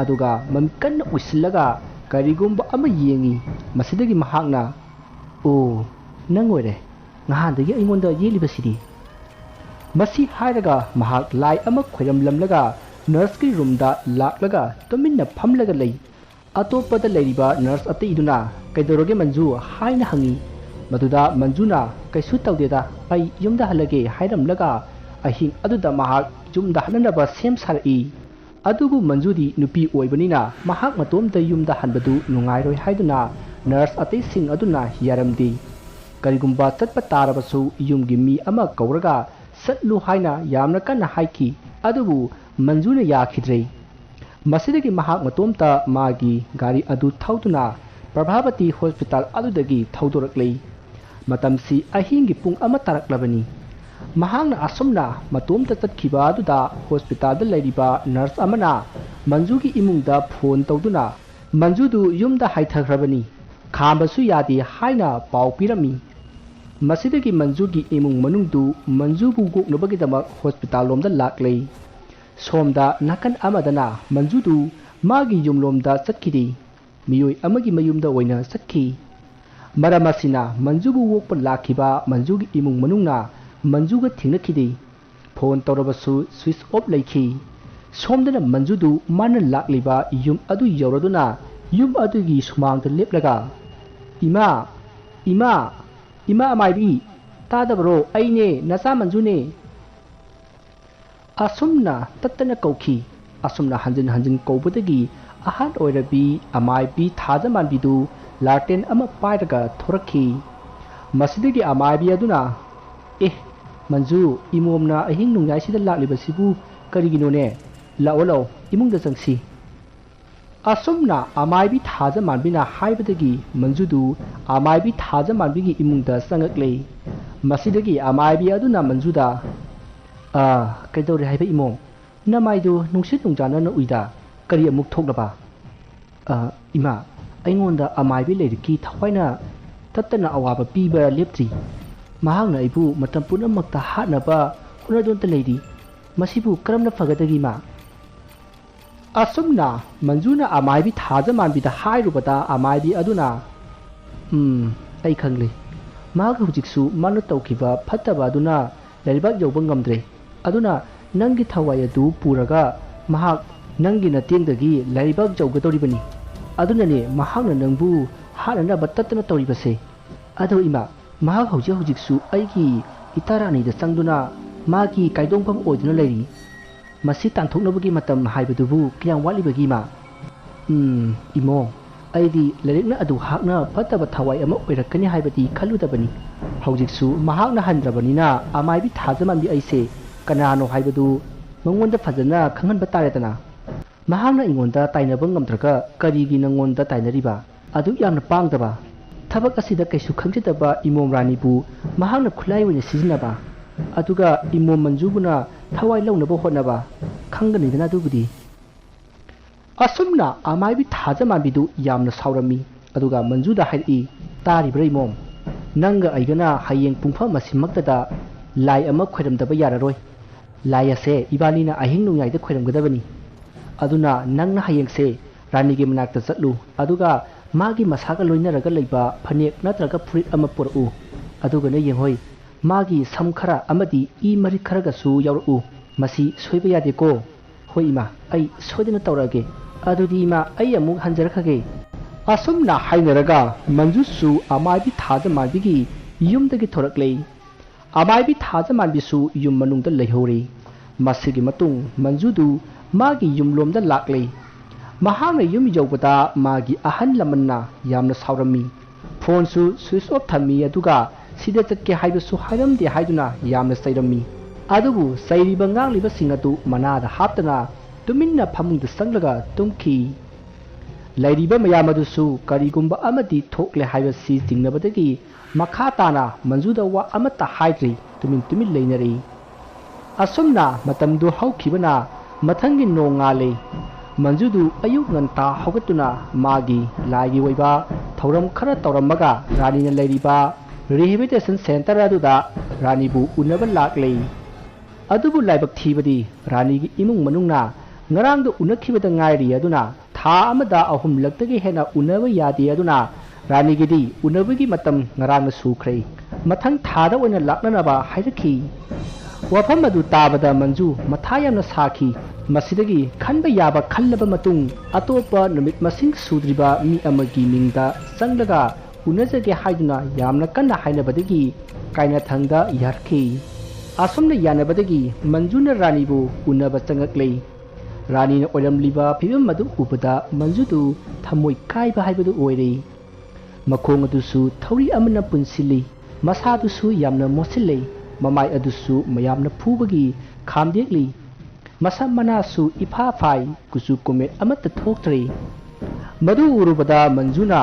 ꯑꯗꯨꯒ ꯃꯃꯤꯠ ꯀꯟꯅ ꯎꯏꯁꯤꯜꯂꯒ ꯀꯔꯤꯒꯨꯝꯕ ꯑꯃ ꯌꯦꯡꯉꯤ꯫ ꯃꯁꯤꯗꯒꯤ ꯃꯍꯥꯛꯅ, "ꯑꯣ, ꯅꯪ ꯑꯣꯏꯔꯦ꯫ ꯅꯍꯥꯟꯗꯒꯤ ꯑꯩꯉꯣꯟꯗ ꯌꯦꯠꯂꯤꯕꯁꯤꯗꯤ?" ꯃꯁꯤ ꯍꯥꯏꯔꯒ ꯃꯍꯥꯛ ꯂꯥꯏ ꯑꯃ ꯈꯣꯏꯔꯝꯂꯝꯂꯒ ꯅꯔꯁꯀꯤ ꯔꯨꯝꯗ ꯂꯥꯛꯂꯒ ꯇꯨꯃꯤꯟꯅ ꯐꯝꯂꯒ ꯂꯩ꯫ ꯑꯇꯣꯞꯄꯗ ꯂꯩꯔꯤꯕ ꯅꯔꯁ ꯑꯇꯩꯗꯨꯅ, "ꯀꯩꯗꯧꯔꯒꯦ ꯃꯟꯖꯨ?" ꯍꯥꯏꯅ ꯍꯪꯉꯤ꯫ ꯃꯗꯨꯗ ꯃꯟꯖꯨꯅ, "ꯀꯩꯁꯨ ꯇꯧꯗꯦꯗ, ꯑꯩ ꯌꯨꯝꯗ ꯍꯜꯂꯒꯦ" ꯍꯥꯏꯔꯝꯂꯒ ꯑꯍꯤꯡ ꯑꯗꯨꯗ ꯃꯍꯥꯛ ꯌꯨꯝꯗ ꯍꯟꯅꯅꯕ ꯁꯦꯝ ꯁꯥꯔꯛꯏ꯫ ꯑꯗꯨꯕꯨ ꯃꯟꯖꯨꯗꯤ ꯅꯨꯄꯤ ꯑꯣꯏꯕꯅꯤꯅ ꯃꯍꯥꯛ ꯃꯇꯣꯝꯇ ꯌꯨꯝꯗ ꯍꯟꯕꯗꯨ ꯅꯨꯡꯉꯥꯏꯔꯣꯏ ꯍꯥꯏꯗꯨꯅ ꯅꯔꯁ ꯑꯇꯩꯁꯤꯡ ꯑꯗꯨꯅ ꯌꯥꯔꯝꯗꯦ꯫ ꯀꯔꯤꯒꯨꯝꯕ ꯆꯠꯄ ꯇꯥꯔꯕꯁꯨ ꯌꯨꯝꯒꯤ ꯃꯤ ꯑꯃ ꯀꯧꯔꯒ ꯆꯠꯂꯨ ꯍꯥꯏꯅ ꯌꯥꯝꯅ ꯀꯟꯅ ꯍꯥꯏꯈꯤ꯫ ꯑꯗꯨꯕꯨ ꯃꯟꯖꯨꯅ ꯌꯥꯈꯤꯗ꯭ꯔꯦ꯫ ꯃꯁꯤꯗꯒꯤ ꯃꯍꯥꯛ ꯃꯇꯣꯝꯇ ꯃꯥꯒꯤ ꯒꯥꯔꯤ ꯑꯗꯨ ꯊꯧꯗꯨꯅ ꯄ꯭ꯔꯚꯥꯕꯇꯤ ꯍꯣꯁꯄꯤꯇꯥꯜ ꯑꯗꯨꯗꯒꯤ ꯊꯧꯗꯣꯔꯛꯂꯦ꯫ ꯃꯇꯝꯁꯤ ꯑꯍꯤꯡꯒꯤ ꯄꯨꯡ ꯑꯃ ꯇꯥꯔꯛꯂꯕꯅꯤ꯫ ꯃꯍꯥꯛꯅ ꯑꯁꯨꯝꯅ ꯃꯇꯣꯝꯇ ꯆꯠꯈꯤꯕ ꯑꯗꯨꯗ ꯍꯣꯁꯄꯤꯇꯥꯜꯗ ꯂꯩꯔꯤꯕ ꯅꯔꯁ ꯑꯃꯅ ꯃꯟꯖꯨꯒꯤ ꯏꯃꯨꯡꯗ ꯐꯣꯟ ꯇꯧꯗꯨꯅ, "ꯃꯟꯖꯨꯗꯨ ꯌꯨꯝꯗ ꯍꯥꯏꯊꯈ꯭ꯔꯕꯅꯤ, ꯈꯥꯝꯕꯁꯨ ꯌꯥꯗꯦ" ꯍꯥꯏꯅ ꯄꯥꯎ ꯄꯤꯔꯝꯃꯤ꯫ ꯃꯁꯤꯗꯒꯤ ꯃꯟꯖꯨꯒꯤ ꯏꯃꯨꯡ ꯃꯅꯨꯡꯗꯨ ꯃꯟꯖꯨꯕꯨ ꯒꯣꯛꯅꯕꯒꯤꯗꯃꯛ ꯍꯣꯁꯄꯤꯇꯥꯜ ꯂꯣꯝꯗ ꯂꯥꯛꯂꯦ꯫ ꯁꯣꯝꯗ ꯅꯥꯀꯟ ꯑꯃꯗꯅ ꯃꯟꯖꯨꯗꯨ ꯃꯥꯒꯤ ꯌꯨꯝꯂꯣꯝꯗ ꯆꯠꯈꯤꯗꯦ꯫ ꯃꯤꯑꯣꯏ ꯑꯃꯒꯤ ꯃꯌꯨꯝꯗ ꯑꯣꯏꯅ ꯆꯠꯈꯤ꯫ ꯃꯔꯝ ꯑꯁꯤꯅ ꯃꯟꯖꯨꯕꯨ ꯑꯣꯛꯄ ꯂꯥꯛꯈꯤꯕ ꯃꯟꯖꯨꯒꯤ ꯏꯃꯨꯡ ꯃꯅꯨꯡꯅ ꯃꯟꯖꯨꯒ ꯊꯦꯡꯅꯈꯤꯗꯦ꯫ ꯐꯣꯟ ꯇꯧꯔꯕꯁꯨ ꯁ꯭ꯋꯤꯆ ꯑꯣꯐ ꯂꯩꯈꯤ꯫ ꯁꯣꯝꯗꯅ ꯃꯟꯖꯨꯗꯨ ꯃꯥꯅ ꯂꯥꯛꯂꯤꯕ ꯌꯨꯝ ꯑꯗꯨ ꯌꯧꯔꯗꯨꯅ ꯌꯨꯝ ꯑꯗꯨꯒꯤ ꯁꯨꯃꯥꯡꯗ ꯂꯦꯞꯂꯒ, "ꯏꯃꯥ, ꯏꯃꯥ, ꯏꯃꯥ ꯑꯃꯥꯏꯕꯤ, ꯇꯥꯗꯕꯔꯣ? ꯑꯩꯅꯦ, ꯅꯆꯥ ꯃꯟꯖꯨꯅꯦ!" ꯑꯁꯨꯝꯅ ꯇꯠꯇꯅ ꯀꯧꯈꯤ꯫ ꯑꯁꯨꯝꯅ ꯍꯟꯖꯤꯟ ꯍꯟꯖꯤꯟ ꯀꯧꯕꯗꯒꯤ ꯑꯍꯜ ꯑꯣꯏꯔꯕꯤ ꯑꯃꯥꯏꯕꯤ ꯊꯥꯖꯃꯥꯟꯕꯤꯗꯨ ꯂꯥꯇꯦꯟ ꯑꯃ ꯄꯥꯏꯔꯒ ꯊꯣꯔꯛꯈꯤ꯫ ꯃꯁꯤꯗꯒꯤ ꯑꯃꯥꯏꯕꯤ ꯑꯗꯨꯅ, "ꯑꯦ, ꯃꯟꯖꯨ, ꯏꯃꯣꯝꯅ ꯑꯍꯤꯡ ꯅꯣꯡꯌꯥꯏꯁꯤꯗ ꯂꯥꯛꯂꯤꯕꯁꯤꯕꯨ ꯀꯔꯤꯒꯤꯅꯣꯅꯦ? ꯂꯥꯛꯑꯣ, ꯂꯥꯛꯑꯣ, ꯏꯃꯨꯡꯗ ꯆꯪꯁꯤ꯫" ꯑꯁꯨꯝꯅ ꯑꯃꯥꯏꯕꯤ ꯊꯥꯖꯃꯥꯟꯕꯤꯅ ꯍꯥꯏꯕꯗꯒꯤ ꯃꯟꯖꯨꯗꯨ ꯑꯃꯥꯏꯕꯤ ꯊꯥꯖꯃꯥꯟꯕꯤꯒꯤ ꯏꯃꯨꯡꯗ ꯆꯪꯉꯛꯂꯦ꯫ ꯃꯁꯤꯗꯒꯤ ꯑꯃꯥꯏꯕꯤ ꯑꯗꯨꯅ ꯃꯟꯖꯨꯗ, "ꯑꯥ, ꯀꯩꯗꯧꯔꯦ ꯍꯥꯏꯕ ꯏꯃꯣꯝ? ꯅꯃꯥꯏꯗꯨ ꯅꯨꯡꯁꯤꯠ ꯅꯨꯡꯖꯥꯅꯅ ꯎꯏꯗ, ꯀꯔꯤ ꯑꯃꯨꯛ ꯊꯣꯛꯂꯕ?" "ꯑꯥ, ꯏꯃꯥ, ꯑꯩꯉꯣꯟꯗ ꯑꯃꯥꯏꯕꯤ ꯂꯩꯔꯤꯛꯀꯤ ꯊꯋꯥꯏꯅ ꯇꯠꯇꯅ ꯑꯋꯥꯕ ꯄꯤꯕ ꯂꯦꯞꯇ꯭ꯔꯤ꯫ ꯃꯍꯥꯛꯅ ꯑꯩꯕꯨ ꯃꯇꯝ ꯄꯨꯝꯅꯃꯛꯇ ꯍꯥꯠꯅꯕ ꯍꯣꯠꯅꯗꯨꯅꯇ ꯂꯩꯔꯤ꯫ ꯃꯁꯤꯕꯨ ꯀꯔꯝꯅ ꯐꯒꯗꯒꯦ, ꯏꯃꯥ? ꯑꯁꯨꯝꯅ ꯃꯟꯖꯨꯅ ꯑꯃꯥꯏꯕꯤ ꯊꯥꯖ ꯃꯥꯟꯕꯤꯗ ꯍꯥꯏꯔꯨꯕꯗ, ꯑꯃꯥꯏꯕꯤ ꯑꯗꯨꯅ, "ꯎꯝ, ꯑꯩ ꯈꯪꯂꯦ꯫ ꯃꯍꯥꯛ ꯍꯧꯖꯤꯛꯁꯨ ꯃꯥꯅ ꯇꯧꯈꯤꯕ ꯐꯠꯇꯕ ꯑꯗꯨꯅ ꯂꯩꯕꯥꯛ ꯌꯧꯕ ꯉꯝꯗ꯭ꯔꯦ꯫ ꯑꯗꯨꯅ ꯅꯪꯒꯤ ꯊꯋꯥꯏ ꯑꯗꯨ ꯄꯨꯔꯒ ꯃꯍꯥꯛ ꯅꯪꯒꯤ ꯅꯇꯦꯡꯗꯒꯤ ꯂꯩꯕꯥꯛ ꯌꯧꯒꯗꯧꯔꯤꯕꯅꯤ꯫ ꯑꯗꯨꯅꯅꯦ ꯃꯍꯥꯛꯅ ꯅꯪꯕꯨ ꯍꯥꯠꯅꯅꯕ ꯇꯠꯇꯅ ꯇꯧꯔꯤꯕꯁꯦ꯫ ꯑꯗꯣ ꯏꯃꯥ, ꯃꯍꯥꯛ ꯍꯧꯖꯤꯛ ꯍꯧꯖꯤꯛꯁꯨ ꯑꯩꯒꯤ ꯏꯇꯥ ꯔꯥꯅꯤꯗ ꯆꯪꯗꯨꯅ ꯃꯥꯒꯤ ꯀꯥꯏꯗꯣꯡꯐꯝ ꯑꯣꯏꯗꯨꯅ ꯂꯩꯔꯤ꯫ ꯃꯁꯤ ꯇꯥꯟꯊꯣꯛꯅꯕꯒꯤ ꯃꯇꯝ ꯍꯥꯏꯕꯗꯨꯕꯨ ꯀꯌꯥꯝ ꯋꯥꯠꯂꯤꯕꯒꯦ, ꯏꯃꯥ?" "ꯎꯝ, ꯏꯃꯣ, ꯑꯩꯗꯤ ꯂꯥꯏꯔꯤꯛꯅ ꯑꯗꯨ ꯍꯥꯛꯅ ꯐꯠꯇꯕ ꯊꯋꯥꯏ ꯑꯃ ꯑꯣꯏꯔꯛꯀꯅꯤ ꯍꯥꯏꯕꯗꯤ ꯈꯜꯂꯨꯗꯕꯅꯤ꯫ ꯍꯧꯖꯤꯛꯁꯨ ꯃꯍꯥꯛꯅ ꯍꯟꯗ꯭ꯔꯕꯅꯤꯅ ꯑꯃꯥꯏꯕꯤ ꯊꯥꯖꯃꯥꯟꯕꯤ ꯑꯩꯁꯦ ꯀꯅꯥꯅꯣ ꯍꯥꯏꯕꯗꯨ ꯃꯉꯣꯟꯗ ꯐꯖꯅ ꯈꯪꯍꯟꯕ ꯇꯥꯔꯦꯗꯅ꯫ ꯃꯍꯥꯛꯅ ꯑꯩꯉꯣꯟꯗ ꯇꯥꯏꯅꯕ ꯉꯝꯗ꯭ꯔꯒ ꯀꯔꯤꯒꯤ ꯅꯉꯣꯟꯗ ꯇꯥꯏꯅꯔꯤꯕ? ꯑꯗꯨꯛ ꯌꯥꯝꯅ ꯄꯥꯡꯗꯕ, ꯊꯕꯛ ꯑꯁꯤꯗ ꯀꯩꯁꯨ ꯈꯪꯖꯗꯕ ꯏꯃꯣꯝ ꯔꯥꯅꯤꯕꯨ ꯃꯍꯥꯛꯅ ꯈꯨꯠꯂꯥꯏ ꯑꯣꯏꯅ ꯁꯤꯖꯤꯟꯅꯕ, ꯑꯗꯨꯒ ꯏꯃꯣꯝ ꯃꯟꯖꯨꯕꯨꯅ ꯊꯋꯥꯏ ꯂꯧꯅꯕ ꯍꯣꯠꯅꯕ, ꯈꯪꯒꯅꯤꯗꯅ ꯑꯗꯨꯕꯨꯗꯤ꯫" ꯑꯁꯨꯝꯅ ꯑꯃꯥꯏꯕꯤ ꯊꯥꯖꯃꯥꯟꯕꯤꯗꯨ ꯌꯥꯝꯅ ꯁꯥꯎꯔꯝꯃꯤ꯫ ꯑꯗꯨꯒ ꯃꯟꯖꯨꯗ ꯍꯥꯏꯔꯛꯏ, "ꯇꯥꯔꯤꯕ꯭ꯔꯥ ꯏꯃꯣꯝ? ꯅꯪꯒ ꯑꯩꯒꯅ ꯍꯌꯦꯡ ꯄꯨꯡꯐꯝ ꯑꯁꯤꯃꯛꯇꯗ ꯂꯥꯏ ꯑꯃ ꯈꯣꯏꯔꯝꯗꯕ ꯌꯥꯔꯔꯣꯏ꯫ ꯂꯥꯏ ꯑꯁꯦ ꯏꯕꯥꯅꯤꯅ ꯑꯍꯤꯡ ꯅꯣꯡꯌꯥꯏꯗ ꯈꯣꯏꯔꯝꯒꯗꯕꯅꯤ꯫ ꯑꯗꯨꯅ ꯅꯪꯅ ꯍꯌꯦꯡꯁꯦ ꯔꯥꯅꯤꯒꯤ ꯃꯅꯥꯛꯇ ꯆꯠꯂꯨ, ꯑꯗꯨꯒ ꯃꯥꯒꯤ ꯃꯁꯥꯒ ꯂꯣꯏꯅꯔꯒ ꯂꯩꯕ ꯐꯅꯦꯛ ꯅꯠꯇ꯭ꯔꯒ ꯐꯨꯔꯤꯠ ꯑꯃ ꯄꯨꯔꯛꯎ꯫ ꯑꯗꯨꯒꯅꯦ ꯌꯦꯡꯍꯣꯏ, ꯃꯥꯒꯤ ꯁꯝ ꯈꯔ ꯑꯃꯗꯤ ꯏ ꯃꯔꯤꯛ ꯈꯔꯒꯁꯨ ꯌꯥꯎꯔꯛꯎ꯫ ꯃꯁꯤ ꯁꯣꯏꯕ ꯌꯥꯗꯦꯀꯣ꯫" "ꯍꯣꯏ ꯏꯃꯥ, ꯑꯩ ꯁꯣꯏꯗꯅ ꯇꯧꯔꯛꯑꯒꯦ꯫ ꯑꯗꯨꯗꯤ ꯏꯃꯥ, ꯑꯩ ꯑꯃꯨꯛ ꯍꯟꯖꯔꯛꯈ꯭ꯔꯒꯦ꯫" ꯑꯁꯨꯝꯅ ꯍꯥꯏꯅꯔꯒ ꯃꯟꯖꯨꯁꯨ ꯑꯃꯥꯏꯕꯤ ꯊꯥꯖꯃꯥꯟꯕꯤꯒꯤ ꯌꯨꯝꯗꯒꯤ ꯊꯣꯔꯛꯂꯦ꯫ ꯑꯃꯥꯏꯕꯤ ꯊꯥꯖꯃꯥꯟꯕꯤꯁꯨ ꯌꯨꯝ ꯃꯅꯨꯡꯗ ꯂꯩꯍꯧꯔꯦ꯫ ꯃꯁꯤꯒꯤ ꯃꯇꯨꯡ ꯃꯟꯖꯨꯗꯨ ꯃꯥꯒꯤ ꯌꯨꯝꯂꯣꯝꯗ ꯂꯥꯛꯂꯦ꯫ ꯃꯍꯥꯛꯅ ꯌꯨꯝ ꯌꯧꯕꯗ ꯃꯥꯒꯤ ꯑꯍꯜ ꯂꯃꯟꯅ ꯌꯥꯝꯅ ꯁꯥꯎꯔꯝꯃꯤ꯫ ꯐꯣꯟꯁꯨ switch off ꯊꯝꯃꯤ, ꯑꯗꯨꯒ ꯁꯤꯗ ꯆꯠꯀꯦ ꯍꯥꯏꯕꯁꯨ ꯍꯥꯏꯔꯝꯗꯦ ꯍꯥꯏꯗꯨꯅ ꯌꯥꯝꯅ ꯆꯩꯔꯝꯃꯤ꯫ ꯑꯗꯨꯕꯨ ꯆꯩꯔꯤꯕ ꯉꯥꯡꯂꯤꯕꯁꯤꯡ ꯑꯗꯨ ꯃꯅꯥꯗ ꯍꯥꯞꯇꯅ ꯇꯨꯃꯤꯟꯅ ꯐꯃꯨꯡꯗ ꯆꯪꯂꯒ ꯇꯨꯝꯈꯤ꯫ ꯂꯩꯔꯤꯕ ꯃꯌꯥꯝ ꯑꯗꯨꯁꯨ ꯀꯔꯤꯒꯨꯝꯕ ꯑꯃꯗꯤ ꯊꯣꯛꯂꯦ ꯍꯥꯏꯕꯁꯤ ꯆꯤꯡꯅꯕꯗꯒꯤ ꯃꯈꯥ ꯇꯥꯅ ꯃꯟꯖꯨꯗ ꯋꯥ ꯑꯃꯠꯇ ꯍꯥꯏꯗ꯭ꯔꯤ, ꯇꯨꯃꯤꯟ ꯇꯨꯃꯤꯟ ꯂꯩꯅꯔꯤ꯫ ꯑꯁꯨꯝꯅ ꯃꯇꯝꯗꯨ ꯍꯧꯈꯤꯕꯅ ꯃꯊꯪꯒꯤ ꯅꯣꯡꯉꯥꯜꯂꯦ꯫ ꯃꯟꯖꯨꯗꯨ ꯑꯌꯨꯛ ꯉꯟꯇꯥ ꯍꯧꯒꯠꯇꯨꯅ ꯃꯥꯒꯤ ꯂꯥꯏꯒꯤ ꯑꯣꯏꯕ ꯊꯧꯔꯝ ꯈꯔ ꯇꯧꯔꯝꯃꯒ ꯔꯥꯅꯤꯅ ꯂꯩꯔꯤꯕ Rehabilitation Center ꯑꯗꯨꯗ ꯔꯥꯅꯤꯕꯨ ꯎꯅꯕ ꯂꯥꯛꯂꯦ꯫ ꯑꯗꯨꯕꯨ ꯂꯥꯏꯕꯛ ꯊꯤꯕꯗꯤ ꯔꯥꯅꯤꯒꯤ ꯏꯃꯨꯡ ꯃꯅꯨꯡꯅ ꯉꯔꯥꯡꯗ ꯎꯅꯈꯤꯕꯗ ꯉꯥꯏꯔꯤ ꯑꯗꯨꯅ ꯊꯥ ꯑꯃꯗ ꯑꯍꯨꯝꯂꯛꯇꯒꯤ ꯍꯦꯟꯅ ꯎꯅꯕ ꯌꯥꯗꯦ ꯑꯗꯨꯅ ꯔꯥꯅꯤꯒꯤꯗꯤ ꯎꯅꯕꯒꯤ ꯃꯇꯝ ꯉꯔꯥꯡꯅ ꯁꯨꯈ꯭ꯔꯦ꯫ ꯃꯊꯪ ꯊꯥꯗ ꯑꯣꯏꯅ ꯂꯥꯛꯅꯅꯕ ꯍꯥꯏꯔꯛꯈꯤ꯫ ꯋꯥꯐꯝ ꯑꯗꯨ ꯇꯥꯕꯗ ꯃꯟꯖꯨ ꯃꯊꯥ ꯌꯥꯝꯅ ꯁꯥꯈꯤ꯫ ꯃꯁꯤꯗꯒꯤ ꯈꯟꯕ ꯌꯥꯕ ꯈꯜꯂꯕ ꯃꯇꯨꯡ ꯑꯇꯣꯞꯄ ꯅꯨꯃꯤꯠ ꯃꯁꯤꯡ ꯁꯨꯗ꯭ꯔꯤꯕ ꯃꯤ ꯑꯃꯒꯤ ꯃꯤꯡꯗ ꯆꯪꯂꯒ ꯎꯅꯖꯒꯦ ꯍꯥꯏꯗꯨꯅ ꯌꯥꯝꯅ ꯀꯟꯅ ꯍꯥꯏꯅꯕꯗꯒꯤ ꯀꯥꯏꯅꯊꯪꯗ ꯌꯥꯔꯛꯈꯤ꯫ ꯑꯁꯨꯝꯅ ꯌꯥꯅꯕꯗꯒꯤ ꯃꯟꯖꯨꯅ ꯔꯥꯅꯤꯕꯨ ꯎꯅꯕ ꯆꯪꯉꯛꯂꯦ꯫ ꯔꯥꯅꯤꯅ ꯑꯣꯏꯔꯝꯂꯤꯕ ꯐꯤꯕꯝ ꯑꯗꯨ ꯎꯕꯗ ꯃꯟꯖꯨꯗꯨ ꯊꯃꯣꯏ ꯀꯥꯏꯕ ꯍꯥꯏꯕꯗꯨ ꯑꯣꯏꯔꯦ꯫ ꯃꯈꯣꯡ ꯑꯗꯨꯁꯨ ꯊꯧꯔꯤ ꯑꯃꯅ ꯄꯨꯟꯁꯤꯜꯂꯤ꯫ ꯃꯁꯥꯗꯨꯁꯨ ꯌꯥꯝꯅ ꯃꯣꯠꯁꯤꯜꯂꯦ꯫ ꯃꯃꯥꯏ ꯑꯗꯨꯁꯨ ꯃꯌꯥꯝꯅ ꯐꯨꯕꯒꯤ ꯈꯥꯝꯗꯦꯛꯂꯤ꯫ ꯃꯁꯝ ꯃꯅꯥꯁꯨ ꯏꯐꯥ ꯐꯥꯏ, ꯀꯨꯆꯨ ꯀꯨꯃꯦꯠ ꯑꯃꯠꯇ ꯊꯣꯛꯇ꯭ꯔꯦ꯫ ꯃꯗꯨ ꯎꯔꯨꯕꯗ ꯃꯟꯖꯨꯅ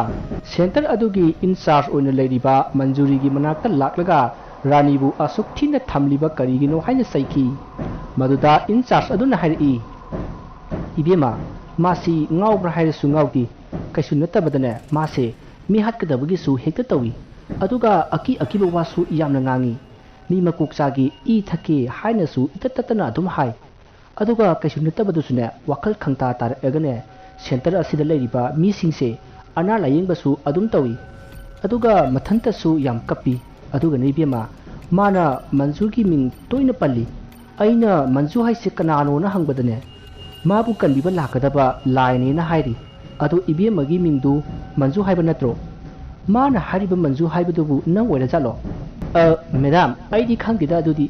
center ꯑꯗꯨꯒꯤ in charge ꯑꯣꯏꯅ ꯂꯩꯔꯤꯕ ꯃꯟꯖꯨꯔꯤꯒꯤ ꯃꯅꯥꯛꯇ ꯂꯥꯛꯂꯒ ꯔꯥꯅꯤꯕꯨ ꯑꯁꯨꯛ ꯊꯤꯅ ꯊꯝꯂꯤꯕ ꯀꯔꯤꯒꯤꯅꯣ ꯍꯥꯏꯅ ꯆꯩꯈꯤ꯫ ꯃꯗꯨꯗ in charge ꯑꯗꯨꯅ ꯍꯥꯏꯔꯛꯏ, "ꯏꯕꯦꯝꯃ, ꯃꯥꯁꯤ ꯉꯥꯎꯕ꯭ꯔꯥ ꯍꯥꯏꯔꯁꯨ ꯉꯥꯎꯗꯦ꯫ ꯀꯩꯁꯨ ꯅꯠꯇꯕꯗꯅꯦ, ꯃꯥꯁꯦ ꯃꯤ ꯍꯥꯠꯀꯗꯕꯒꯤꯁꯨ ꯍꯦꯛꯇ ꯇꯧꯏ꯫ ꯑꯗꯨꯒ ꯑꯀꯤ ꯑꯀꯤꯕ ꯋꯥꯁꯨ ꯌꯥꯝꯅ ꯉꯥꯡꯏ꯫ ꯃꯤ ꯃꯀꯣꯛ ꯆꯥꯒꯦ, ꯏ ꯊꯛꯀꯦ ꯍꯥꯏꯅꯁꯨ ꯏꯇꯠ ꯇꯠꯇꯅ ꯑꯗꯨꯝ ꯍꯥꯏ꯫ ꯑꯗꯨꯒ ꯀꯩꯁꯨ ꯅꯠꯇꯕꯗꯨꯁꯨꯅꯦ, ꯋꯥꯈꯜ ꯈꯪꯇꯥ ꯇꯥꯔꯛꯑꯒꯅꯦ, center ꯑꯁꯤꯗ ꯂꯩꯔꯤꯕ ꯃꯤꯁꯤꯡꯁꯦ ꯑꯅꯥ ꯂꯥꯌꯦꯡꯕꯁꯨ ꯑꯗꯨꯝ ꯇꯧꯏ꯫ ꯑꯗꯨꯒ ꯃꯊꯟꯇꯁꯨ ꯌꯥꯝ ꯀꯞꯄꯤ꯫ ꯑꯗꯨꯒꯅꯦ ꯏꯕꯦꯝꯃ, ꯃꯥꯅ ꯃꯟꯖꯨꯒꯤ ꯃꯤꯡ ꯇꯣꯏꯅ ꯄꯜꯂꯤ꯫ ꯑꯩꯅ ꯃꯟꯖꯨ ꯍꯥꯏꯁꯦ ꯀꯅꯥꯅꯣꯅ ꯍꯪꯕꯗꯅꯦ, ꯃꯥꯕꯨ ꯀꯟꯕꯤꯕ ꯂꯥꯛꯀꯗꯕ ꯂꯥꯏꯅꯦꯅ ꯍꯥꯏꯔꯤ꯫ ꯑꯗꯣ ꯏꯕꯦꯝꯃꯒꯤ ꯃꯤꯡꯗꯨ ꯃꯟꯖꯨ ꯍꯥꯏꯕ ꯅꯠꯇ꯭ꯔꯣ? ꯃꯥꯅ ꯍꯥꯏꯔꯤꯕ ꯃꯟꯖꯨ ꯍꯥꯏꯕꯗꯨꯕꯨ ꯅꯪ ꯑꯣꯏꯔꯖꯥꯠꯂꯣ?" "ꯑ, ꯃꯦꯗꯥꯝ, ꯑꯩꯗꯤ ꯈꯪꯗꯦꯗ ꯑꯗꯨꯗꯤ꯫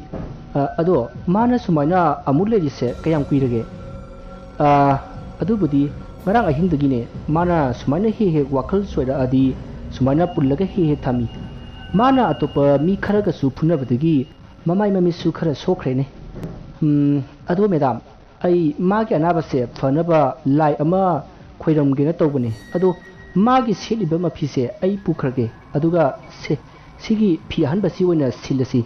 ꯑ, ꯑꯗꯣ ꯃꯥꯅ ꯁꯨꯃꯥꯏꯅ ꯑꯃꯨꯛ ꯂꯩꯔꯤꯁꯦ ꯀꯌꯥꯝ ꯀꯨꯏꯔꯒꯦ?" "ꯑ, ꯑꯗꯨꯕꯨꯗꯤ ꯉꯔꯥꯡ ꯑꯍꯤꯡꯗꯒꯤꯅꯦ꯫ ꯃꯥꯅ ꯁꯨꯃꯥꯏꯅ ꯍꯦꯛ ꯍꯦꯛ ꯋꯥꯈꯜ ꯆꯣꯏꯔꯛꯑꯗꯤ ꯁꯨꯃꯥꯏꯅ ꯄꯨꯜꯂꯒ ꯍꯦꯛ ꯍꯦꯛ ꯊꯝꯃꯤ꯫ ꯃꯥꯅ ꯑꯇꯣꯞꯄ ꯃꯤ ꯈꯔꯒꯁꯨ ꯐꯨꯅꯕꯗꯒꯤ ꯃꯃꯥꯏ ꯃꯃꯤꯠꯁꯨ ꯈꯔ ꯁꯣꯛꯈ꯭ꯔꯦꯅꯦ꯫ ꯎꯝ, ꯑꯗꯣ ꯃꯦꯗꯥꯝ, ꯑꯩ ꯃꯥꯒꯤ ꯑꯅꯥꯕꯁꯦ ꯐꯅꯕ ꯂꯥꯏ ꯑꯃ ꯈꯣꯏꯔꯝꯒꯦꯅ ꯇꯧꯕꯅꯦ꯫ ꯑꯗꯣ ꯃꯥꯒꯤ ꯁꯦꯠꯂꯤꯕ ꯃꯐꯤꯁꯦ ꯑꯩ ꯄꯨꯈ꯭ꯔꯒꯦ꯫ ꯑꯗꯨꯒ ꯁꯦ, ꯁꯤꯒꯤ ꯐꯤ ꯑꯍꯟꯕꯁꯤ ꯑꯣꯏꯅ ꯁꯤꯜꯂꯁꯤ꯫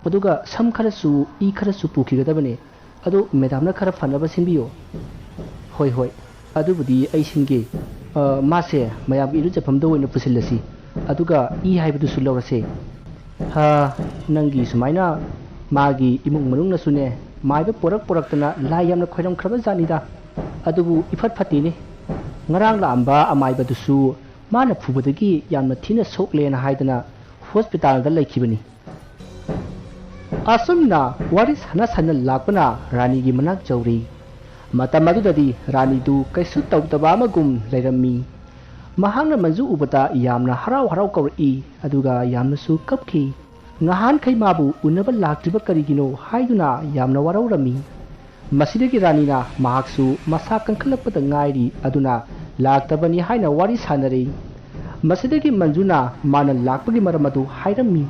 ꯑꯗꯨꯒ ꯁꯝ ꯈꯔꯁꯨ, ꯏ ꯈꯔꯁꯨ ꯄꯨꯈꯤꯒꯗꯕꯅꯦ꯫ ꯑꯗꯣ ꯃꯦꯗꯥꯝꯅ ꯈꯔ ꯐꯅꯕ ꯁꯤꯟꯕꯤꯌꯣ꯫" "ꯍꯣꯏ, ꯍꯣꯏ, ꯑꯗꯨꯕꯨꯗꯤ ꯑꯩ ꯁꯤꯟꯒꯦ꯫ ꯑ, ꯃꯥꯁꯦ ꯃꯌꯥꯝꯒꯤ ꯏꯔꯨꯖꯐꯝꯗ ꯑꯣꯏꯅ ꯄꯨꯁꯤꯜꯂꯁꯤ꯫ ꯑꯗꯨꯒ ꯏ ꯍꯥꯏꯕꯗꯨꯁꯨ ꯂꯧꯔꯁꯦ꯫ ꯍꯥ, ꯅꯪꯒꯤ ꯁꯨꯃꯥꯏꯅ ꯃꯥꯒꯤ ꯏꯃꯨꯡ ꯃꯅꯨꯡꯅꯁꯨꯅꯦ, ꯃꯥꯏꯕ ꯄꯣꯔꯛ ꯄꯣꯔꯛꯇꯅ ꯂꯥꯏ ꯌꯥꯝꯅ ꯈꯣꯏꯔꯝꯈ꯭ꯔꯕ ꯖꯥꯠꯅꯤꯗ꯫ ꯑꯗꯨꯕꯨ ꯏꯐꯠ ꯐꯠꯇꯦꯅꯦ꯫ ꯉꯔꯥꯡ ꯂꯥꯛꯑꯝꯕ ꯑꯃꯥꯏꯕꯗꯨꯁꯨ ꯃꯥꯅ ꯐꯨꯕꯗꯒꯤ ꯌꯥꯝꯅ ꯊꯤꯅ ꯁꯣꯛꯂꯦꯅ ꯍꯥꯏꯗꯅ ꯍꯣꯁꯄꯤꯇꯥꯜꯗ ꯂꯩꯈꯤꯕꯅꯤ꯫ ꯑꯁꯨꯝꯅ ꯋꯥꯔꯤ ꯁꯥꯟꯅ ꯁꯥꯟꯅ ꯂꯥꯛꯄꯅ ꯔꯥꯅꯤꯒꯤ ꯃꯅꯥꯛ ꯌꯧꯔꯤ꯫ ꯃꯇꯝ ꯑꯗꯨꯗꯗꯤ ꯔꯥꯅꯤꯗꯨ ꯀꯩꯁꯨ ꯇꯧꯗꯕ ꯑꯃꯒꯨꯝ ꯂꯩꯔꯝꯃꯤ꯫ ꯃꯍꯥꯛꯅ ꯃꯟꯖꯨ ꯎꯕꯗ ꯌꯥꯝꯅ ꯍꯔꯥꯎ ꯍꯔꯥꯎ ꯀꯧꯔꯛꯏ, ꯑꯗꯨꯒ ꯌꯥꯝꯅꯁꯨ ꯀꯞꯈꯤ꯫ ꯉꯍꯥꯟꯈꯩ ꯃꯥꯕꯨ ꯎꯅꯕ ꯂꯥꯛꯇ꯭ꯔꯤꯕ ꯀꯔꯤꯒꯤꯅꯣ ꯍꯥꯏꯗꯨꯅ ꯌꯥꯝꯅ ꯋꯥꯔꯧꯔꯝꯃꯤ꯫ ꯃꯁꯤꯗꯒꯤ ꯔꯥꯅꯤꯅ ꯃꯍꯥꯛꯁꯨ ꯃꯁꯥ ꯀꯟꯈꯠꯂꯛꯄꯗ ꯉꯥꯏꯔꯤ, ꯑꯗꯨꯅ ꯂꯥꯛꯇꯕꯅꯤ ꯍꯥꯏꯅ ꯋꯥꯔꯤ ꯁꯥꯟꯅꯔꯦ꯫ ꯃꯁꯤꯗꯒꯤ ꯃꯟꯖꯨꯅ ꯃꯥꯅ ꯂꯥꯛꯄꯒꯤ ꯃꯔꯝ ꯑꯗꯨ ꯍꯥꯏꯔꯝꯃꯤ,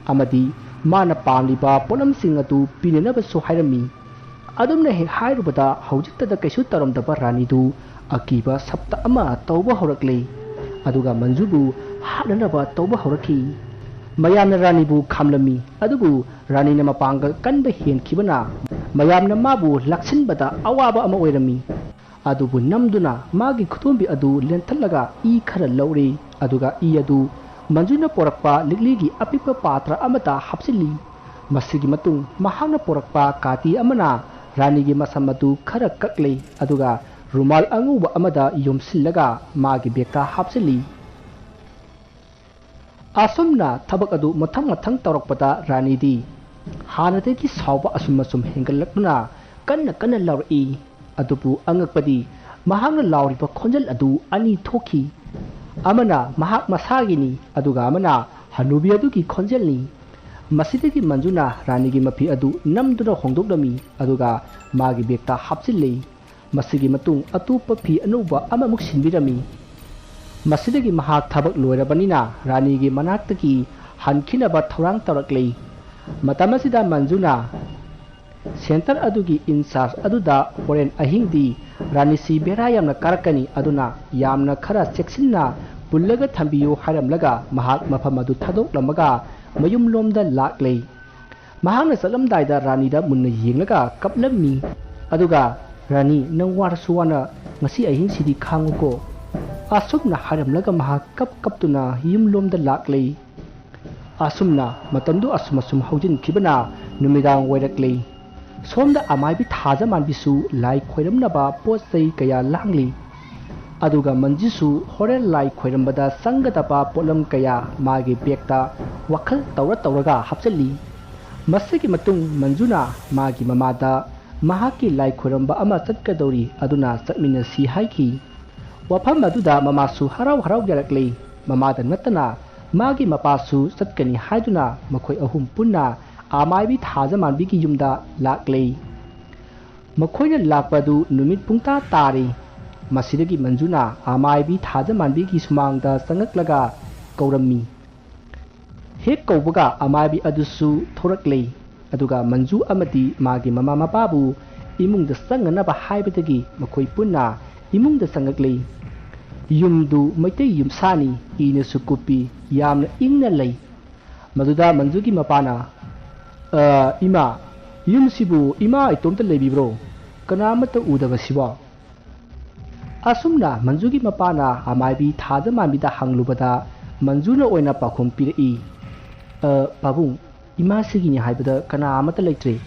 ꯑꯃꯗꯤ ꯃꯥꯅ ꯄꯥꯝꯂꯤꯕ ꯄꯣꯠꯂꯝꯁꯤꯡ ꯑꯗꯨ ꯄꯤꯅꯅꯕꯁꯨ ꯍꯥꯏꯔꯝꯃꯤ꯫ ꯑꯗꯨꯝꯅ ꯍꯦꯛ ꯍꯥꯏꯔꯨꯕꯗ ꯍꯧꯖꯤꯛꯇꯗ ꯀꯩꯁꯨ ꯇꯧꯔꯝꯗꯕ ꯔꯥꯅꯤꯗꯨ ꯑꯀꯤꯕ ꯁꯞꯇ ꯑꯃ ꯇꯧꯕ ꯍꯧꯔꯛꯂꯦ, ꯑꯗꯨꯒ ꯃꯟꯖꯨꯕꯨ ꯍꯥꯠꯅꯅꯕ ꯇꯧꯕ ꯍꯧꯔꯛꯈꯤ꯫ ꯃꯌꯥꯝꯅ ꯔꯥꯅꯤꯕꯨ ꯈꯥꯝꯂꯝꯃꯤ, ꯑꯗꯨꯕꯨ ꯔꯥꯅꯤꯅ ꯃꯄꯥꯡꯒꯜ ꯀꯟꯕ ꯍꯦꯟꯈꯤꯕꯅ ꯃꯌꯥꯝꯅ ꯃꯥꯕꯨ ꯂꯥꯛꯁꯤꯟꯕꯗ ꯑꯋꯥꯕ ꯑꯃ ꯑꯣꯏꯔꯝꯃꯤ꯫ ꯑꯗꯨꯕꯨ ꯅꯝꯗꯨꯅ ꯃꯥꯒꯤ ꯈꯨꯗꯣꯝꯕꯤ ꯑꯗꯨ ꯂꯦꯟꯊꯠꯂꯒ ꯏ ꯈꯔ ꯂꯧꯔꯦ, ꯑꯗꯨꯒ ꯏ ꯑꯗꯨ ꯃꯟꯖꯨꯅ ꯄꯣꯔꯛꯄ ꯂꯤꯛꯂꯤꯒꯤ ꯑꯄꯤꯛꯄ ꯄꯥꯇ꯭ꯔ ꯑꯃꯗ ꯍꯥꯞꯆꯤꯜꯂꯤ꯫ ꯃꯁꯤꯒꯤ ꯃꯇꯨꯡ ꯃꯍꯥꯛꯅ ꯄꯣꯔꯛꯄ ꯀꯥꯇꯤ ꯑꯃꯅ ꯔꯥꯅꯤꯒꯤ ꯃꯁꯝ ꯑꯗꯨ ꯈꯔ ꯀꯛꯂꯦ, ꯑꯗꯨꯒ ꯔꯨꯃꯥꯜ ꯑꯉꯧꯕ ꯑꯃꯗ ꯌꯣꯝꯁꯤꯜꯂꯒ ꯃꯥꯒꯤ ꯕꯦꯒꯇ ꯍꯥꯞꯆꯤꯜꯂꯤ꯫ ꯑꯁꯨꯝꯅ ꯊꯕꯛ ꯑꯗꯨ ꯃꯊꯪ ꯃꯊꯪ ꯇꯧꯔꯛꯄꯗ ꯔꯥꯅꯤꯗꯤ ꯍꯥꯟꯅꯗꯒꯤ ꯁꯥꯎꯕ ꯑꯁꯨꯝ ꯑꯁꯨꯝ ꯍꯦꯟꯒꯠꯂꯛꯇꯨꯅ ꯀꯟꯅ ꯀꯟꯅ ꯂꯥꯎꯔꯛꯏ꯫ ꯑꯗꯨꯕꯨ ꯑꯉꯛꯄꯗꯤ ꯃꯍꯥꯛꯅ ꯂꯥꯎꯔꯤꯕ ꯈꯣꯟꯖꯦꯜ ꯑꯗꯨ ꯑꯅꯤ ꯊꯣꯛꯈꯤ꯫ ꯑꯃꯅ ꯃꯍꯥꯛ ꯃꯁꯥꯒꯤꯅꯤ, ꯑꯗꯨꯒ ꯑꯃꯅ ꯍꯅꯨꯕꯤ ꯑꯗꯨꯒꯤ ꯈꯣꯟꯖꯦꯜꯅꯤ꯫ ꯃꯁꯤꯗꯒꯤ ꯃꯟꯖꯨꯅ ꯔꯥꯅꯤꯒꯤ ꯃꯐꯤ ꯑꯗꯨ ꯅꯝꯗꯨꯅ ꯍꯣꯡꯗꯣꯛꯂꯝꯃꯤ, ꯑꯗꯨꯒ ꯃꯥꯒꯤ ꯕꯦꯒꯇ ꯍꯥꯞꯆꯤꯜꯂꯤ꯫ ꯃꯁꯤꯒꯤ ꯃꯇꯨꯡ ꯑꯇꯣꯞꯄ ꯐꯤ ꯑꯅꯧꯕ ꯑꯃꯃꯨꯛ ꯁꯤꯟꯕꯤꯔꯝꯃꯤ꯫ ꯃꯁꯤꯗꯒꯤ ꯃꯍꯥꯛ ꯊꯕꯛ ꯂꯣꯏꯔꯕꯅꯤꯅ ꯔꯥꯅꯤꯒꯤ ꯃꯅꯥꯛꯇꯒꯤ ꯍꯟꯈꯤꯅꯕ ꯊꯧꯔꯥꯡ ꯇꯧꯔꯛꯂꯤ꯫ ꯃꯇꯝ ꯑꯁꯤꯗ ꯃꯟꯖꯨꯅ ꯁꯦꯟꯇꯔ ꯑꯗꯨꯒꯤ ꯏꯟꯆꯥꯔꯖ ꯑꯗꯨꯗ ꯍꯣꯔꯦꯟ ꯑꯍꯤꯡꯗꯤ ꯔꯥꯅꯤꯁꯤ ꯕꯦꯔꯥ ꯌꯥꯝꯅ ꯀꯥꯔꯛꯀꯅꯤ, ꯑꯗꯨꯅ ꯌꯥꯝꯅ ꯈꯔ ꯆꯦꯛꯁꯤꯟꯅ ꯄꯨꯜꯂꯒ ꯊꯝꯕꯤꯌꯨ ꯍꯥꯏꯔꯝꯂꯒ ꯃꯍꯥꯛ ꯃꯐꯝ ꯑꯗꯨ ꯊꯥꯗꯣꯛꯂꯝꯃꯒ ꯃꯌꯨꯝꯂꯣꯝꯗ ꯂꯥꯛꯂꯦ꯫ ꯃꯍꯥꯛꯅ ꯆꯠꯂꯝꯗꯥꯏꯗ ꯔꯥꯅꯤꯗ ꯃꯨꯟꯅ ꯌꯦꯡꯂꯒ ꯀꯞꯂꯝꯃꯤ꯫ ꯑꯗꯨꯒ, "ꯔꯥꯅꯤ, ꯅꯪ ꯋꯥꯔꯁꯨ ꯋꯥꯅ ꯉꯁꯤ ꯑꯍꯤꯡꯁꯤꯗꯤ ꯈꯥꯡꯉꯨꯀꯣ꯫ ꯑꯁꯨꯝꯅ ꯍꯥꯏꯔꯝꯂꯒ ꯃꯍꯥꯛ ꯀꯞ ꯀꯞꯇꯨꯅ ꯌꯨꯝꯂꯣꯝꯗ ꯂꯥꯛꯂꯦ꯫ ꯑꯁꯨꯝꯅ ꯃꯇꯝꯗꯨ ꯑꯁꯨꯝ ꯑꯁꯨꯝ ꯍꯧꯖꯤꯟꯈꯤꯕꯅ ꯅꯨꯃꯤꯗꯥꯡ ꯑꯣꯏꯔꯛꯂꯦ꯫ ꯁꯣꯝꯗ ꯑꯃꯥꯏꯕꯤ ꯊꯥꯖꯃꯥꯟꯕꯤꯁꯨ ꯂꯥꯏ ꯈꯣꯏꯔꯝꯅꯕ ꯄꯣꯠ ꯆꯩ ꯀꯌꯥ ꯂꯥꯡꯂꯤ꯫ ꯑꯗꯨꯒ ꯃꯟꯖꯨꯁꯨ ꯍꯣꯔꯦꯟ ꯂꯥꯏ ꯈꯣꯏꯔꯝꯕꯗ ꯆꯪꯒꯗꯕ ꯄꯣꯠꯂꯝ ꯀꯌꯥ ꯃꯥꯒꯤ ꯕꯦꯒꯇ ꯋꯥꯈꯜ ꯇꯧꯔ ꯇꯧꯔꯒ ꯍꯥꯞꯆꯤꯜꯂꯤ꯫ ꯃꯁꯤꯒꯤ ꯃꯇꯨꯡ ꯃꯟꯖꯨꯅ ꯃꯥꯒꯤ ꯃꯃꯥꯗ ꯃꯍꯥꯛꯀꯤ ꯂꯥꯏ ꯈꯣꯏꯔꯝꯕ ꯑꯃ ꯆꯠꯀꯗꯧꯔꯤ, ꯑꯗꯨꯅ ꯆꯠꯃꯤꯟꯅꯁꯤ ꯍꯥꯏꯈꯤ꯫ ꯋꯥꯐꯝ ꯑꯗꯨꯗ ꯃꯃꯥꯁꯨ ꯍꯔꯥꯎ ꯍꯔꯥꯎ ꯌꯥꯔꯛꯂꯦ꯫ ꯃꯃꯥꯗ ꯅꯠꯇꯅ ꯃꯥꯒꯤ ꯃꯄꯥꯁꯨ ꯆꯠꯀꯅꯤ ꯍꯥꯏꯗꯨꯅ ꯃꯈꯣꯏ ꯑꯍꯨꯝ ꯄꯨꯟꯅ ꯑꯃꯥꯏꯕꯤ ꯊꯥꯖꯃꯥꯟꯕꯤꯒꯤ ꯌꯨꯝꯗ ꯂꯥꯛꯂꯦ꯫ ꯃꯈꯣꯏꯅ ꯂꯥꯛꯄ ꯑꯗꯨ ꯅꯨꯃꯤꯠ ꯄꯨꯡꯇꯥ ꯇꯥꯔꯦ꯫ ꯃꯁꯤꯗꯒꯤ ꯃꯟꯖꯨꯅ ꯑꯃꯥꯏꯕꯤ ꯊꯥꯖꯃꯥꯟꯕꯤꯒꯤ ꯁꯨꯃꯥꯡꯗ ꯆꯪꯂꯛꯂꯒ ꯀꯧꯔꯝꯃꯤ꯫ ꯍꯦꯛ ꯀꯧꯕꯒ ꯑꯃꯥꯏꯕꯤ ꯑꯗꯨꯁꯨ ꯊꯣꯔꯛꯂꯦ꯫ ꯑꯗꯨꯒ ꯃꯟꯖꯨ ꯑꯃꯗꯤ ꯃꯥꯒꯤ ꯃꯃꯥ ꯃꯄꯥꯕꯨ ꯏꯃꯨꯡꯗ ꯆꯪꯅꯅꯕ ꯍꯥꯏꯕꯗꯒꯤ ꯃꯈꯣꯏ ꯄꯨꯟꯅ ꯏꯃꯨꯡꯗ ꯆꯪꯂꯛꯂꯦ꯫ ꯌꯨꯝꯗꯨ ꯃꯩꯇꯩ ꯌꯨꯝꯁꯥꯅꯤ, ꯏꯅꯁꯨ ꯀꯨꯞꯄꯤ, ꯌꯥꯝꯅ ꯏꯪꯅ ꯂꯩ꯫ ꯃꯗꯨꯗ ꯃꯟꯖꯨꯒꯤ ꯃꯄꯥꯅ, "ꯑ, ꯏꯃꯥ, ꯌꯨꯝꯁꯤꯕꯨ ꯏꯃꯥ ꯏꯇꯣꯝꯇ ꯂꯩꯕꯤꯕ꯭ꯔꯣ? ꯀꯅꯥ ꯑꯃꯠꯇ ꯎꯗꯕꯁꯤꯕꯣ?" ꯑꯁꯨꯝꯅ ꯃꯟꯖꯨꯒꯤ ꯃꯄꯥꯅ ꯑꯃꯥꯏꯕꯤ ꯊꯥꯖꯃꯥꯟꯕꯤꯗ ꯍꯪꯂꯨꯕꯗ ꯃꯟꯖꯨꯅ ꯑꯣꯏꯅ ꯄꯥꯎꯈꯨꯝ ꯄꯤꯔꯛꯏ, "ꯑ, ꯄꯥꯕꯨꯡ, ꯏꯃꯥꯁꯤꯒꯤꯅꯤ ꯍꯥꯏꯕꯗ ꯀꯅꯥ ꯑꯃꯠꯇ ꯂꯩꯇ꯭ꯔꯦ꯫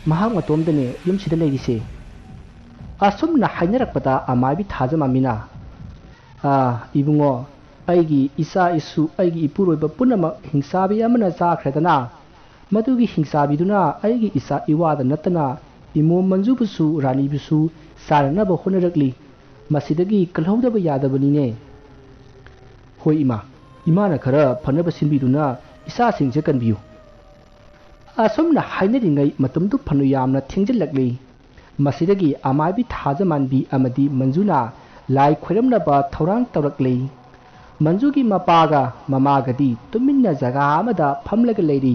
ꯃꯍꯥꯛ ꯃꯇꯣꯝꯗꯅꯦ ꯌꯨꯝꯁꯤꯗ ꯂꯩꯔꯤꯁꯦ꯫" ꯑꯁꯨꯝꯅ ꯍꯥꯏꯅꯔꯛꯄꯗ ꯑꯃꯥꯏꯕꯤ ꯊꯥꯖꯃꯥꯟꯕꯤꯅ, "ꯑ, ꯏꯕꯨꯡꯉꯣ, ꯑꯩꯒꯤ ꯏꯆꯥ ꯏꯁꯨ, ꯑꯩꯒꯤ ꯏꯄꯨꯔꯣꯏꯕ ꯄꯨꯝꯅꯃꯛ ꯍꯤꯡꯆꯥꯕꯤ ꯑꯃꯅ ꯆꯥꯈ꯭ꯔꯦꯗꯅ꯫ ꯃꯗꯨꯒꯤ ꯍꯤꯡꯆꯥꯕꯤꯗꯨꯅ ꯑꯩꯒꯤ ꯏꯆꯥ ꯏꯋꯥꯗ ꯅꯠꯇꯅ ꯏꯃꯣꯝ ꯃꯟꯖꯨꯕꯨꯁꯨ ꯔꯥꯅꯤꯕꯨꯁꯨ ꯆꯥꯅꯅꯕ ꯍꯣꯠꯅꯔꯛꯂꯤ꯫ ꯃꯁꯤꯗꯒꯤ ꯀꯜꯍꯧꯗꯕ ꯌꯥꯗꯕꯅꯤꯅꯦ꯫" "ꯍꯣꯏ ꯏꯃꯥ, ꯏꯃꯥꯅ ꯈꯔ ꯐꯅꯕ ꯁꯤꯟꯕꯤꯗꯨꯅ ꯏꯆꯥꯁꯤꯡꯁꯦ ꯀꯟꯕꯤꯌꯨ꯫" ꯑꯁꯨꯝꯅ ꯍꯥꯏꯅꯔꯤꯉꯩ ꯃꯇꯝꯗꯨ ꯐꯅ ꯌꯥꯝꯅ ꯊꯦꯡꯖꯤꯜꯂꯛꯂꯤ꯫ ꯃꯁꯤꯗꯒꯤ ꯑꯃꯥꯏꯕꯤ ꯊꯥꯖꯃꯥꯟꯕꯤ ꯑꯃꯗꯤ ꯃꯟꯖꯨꯅ ꯂꯥꯏ ꯈꯣꯏꯔꯝꯅꯕ ꯊꯧꯔꯥꯡ ꯇꯧꯔꯛꯂꯤ꯫ ꯃꯟꯖꯨꯒꯤ ꯃꯄꯥꯒ ꯃꯃꯥꯒꯗꯤ ꯇꯨꯃꯤꯟꯅ ꯖꯒꯥ ꯑꯃꯗ ꯐꯝꯂꯒ ꯂꯩꯔꯤ꯫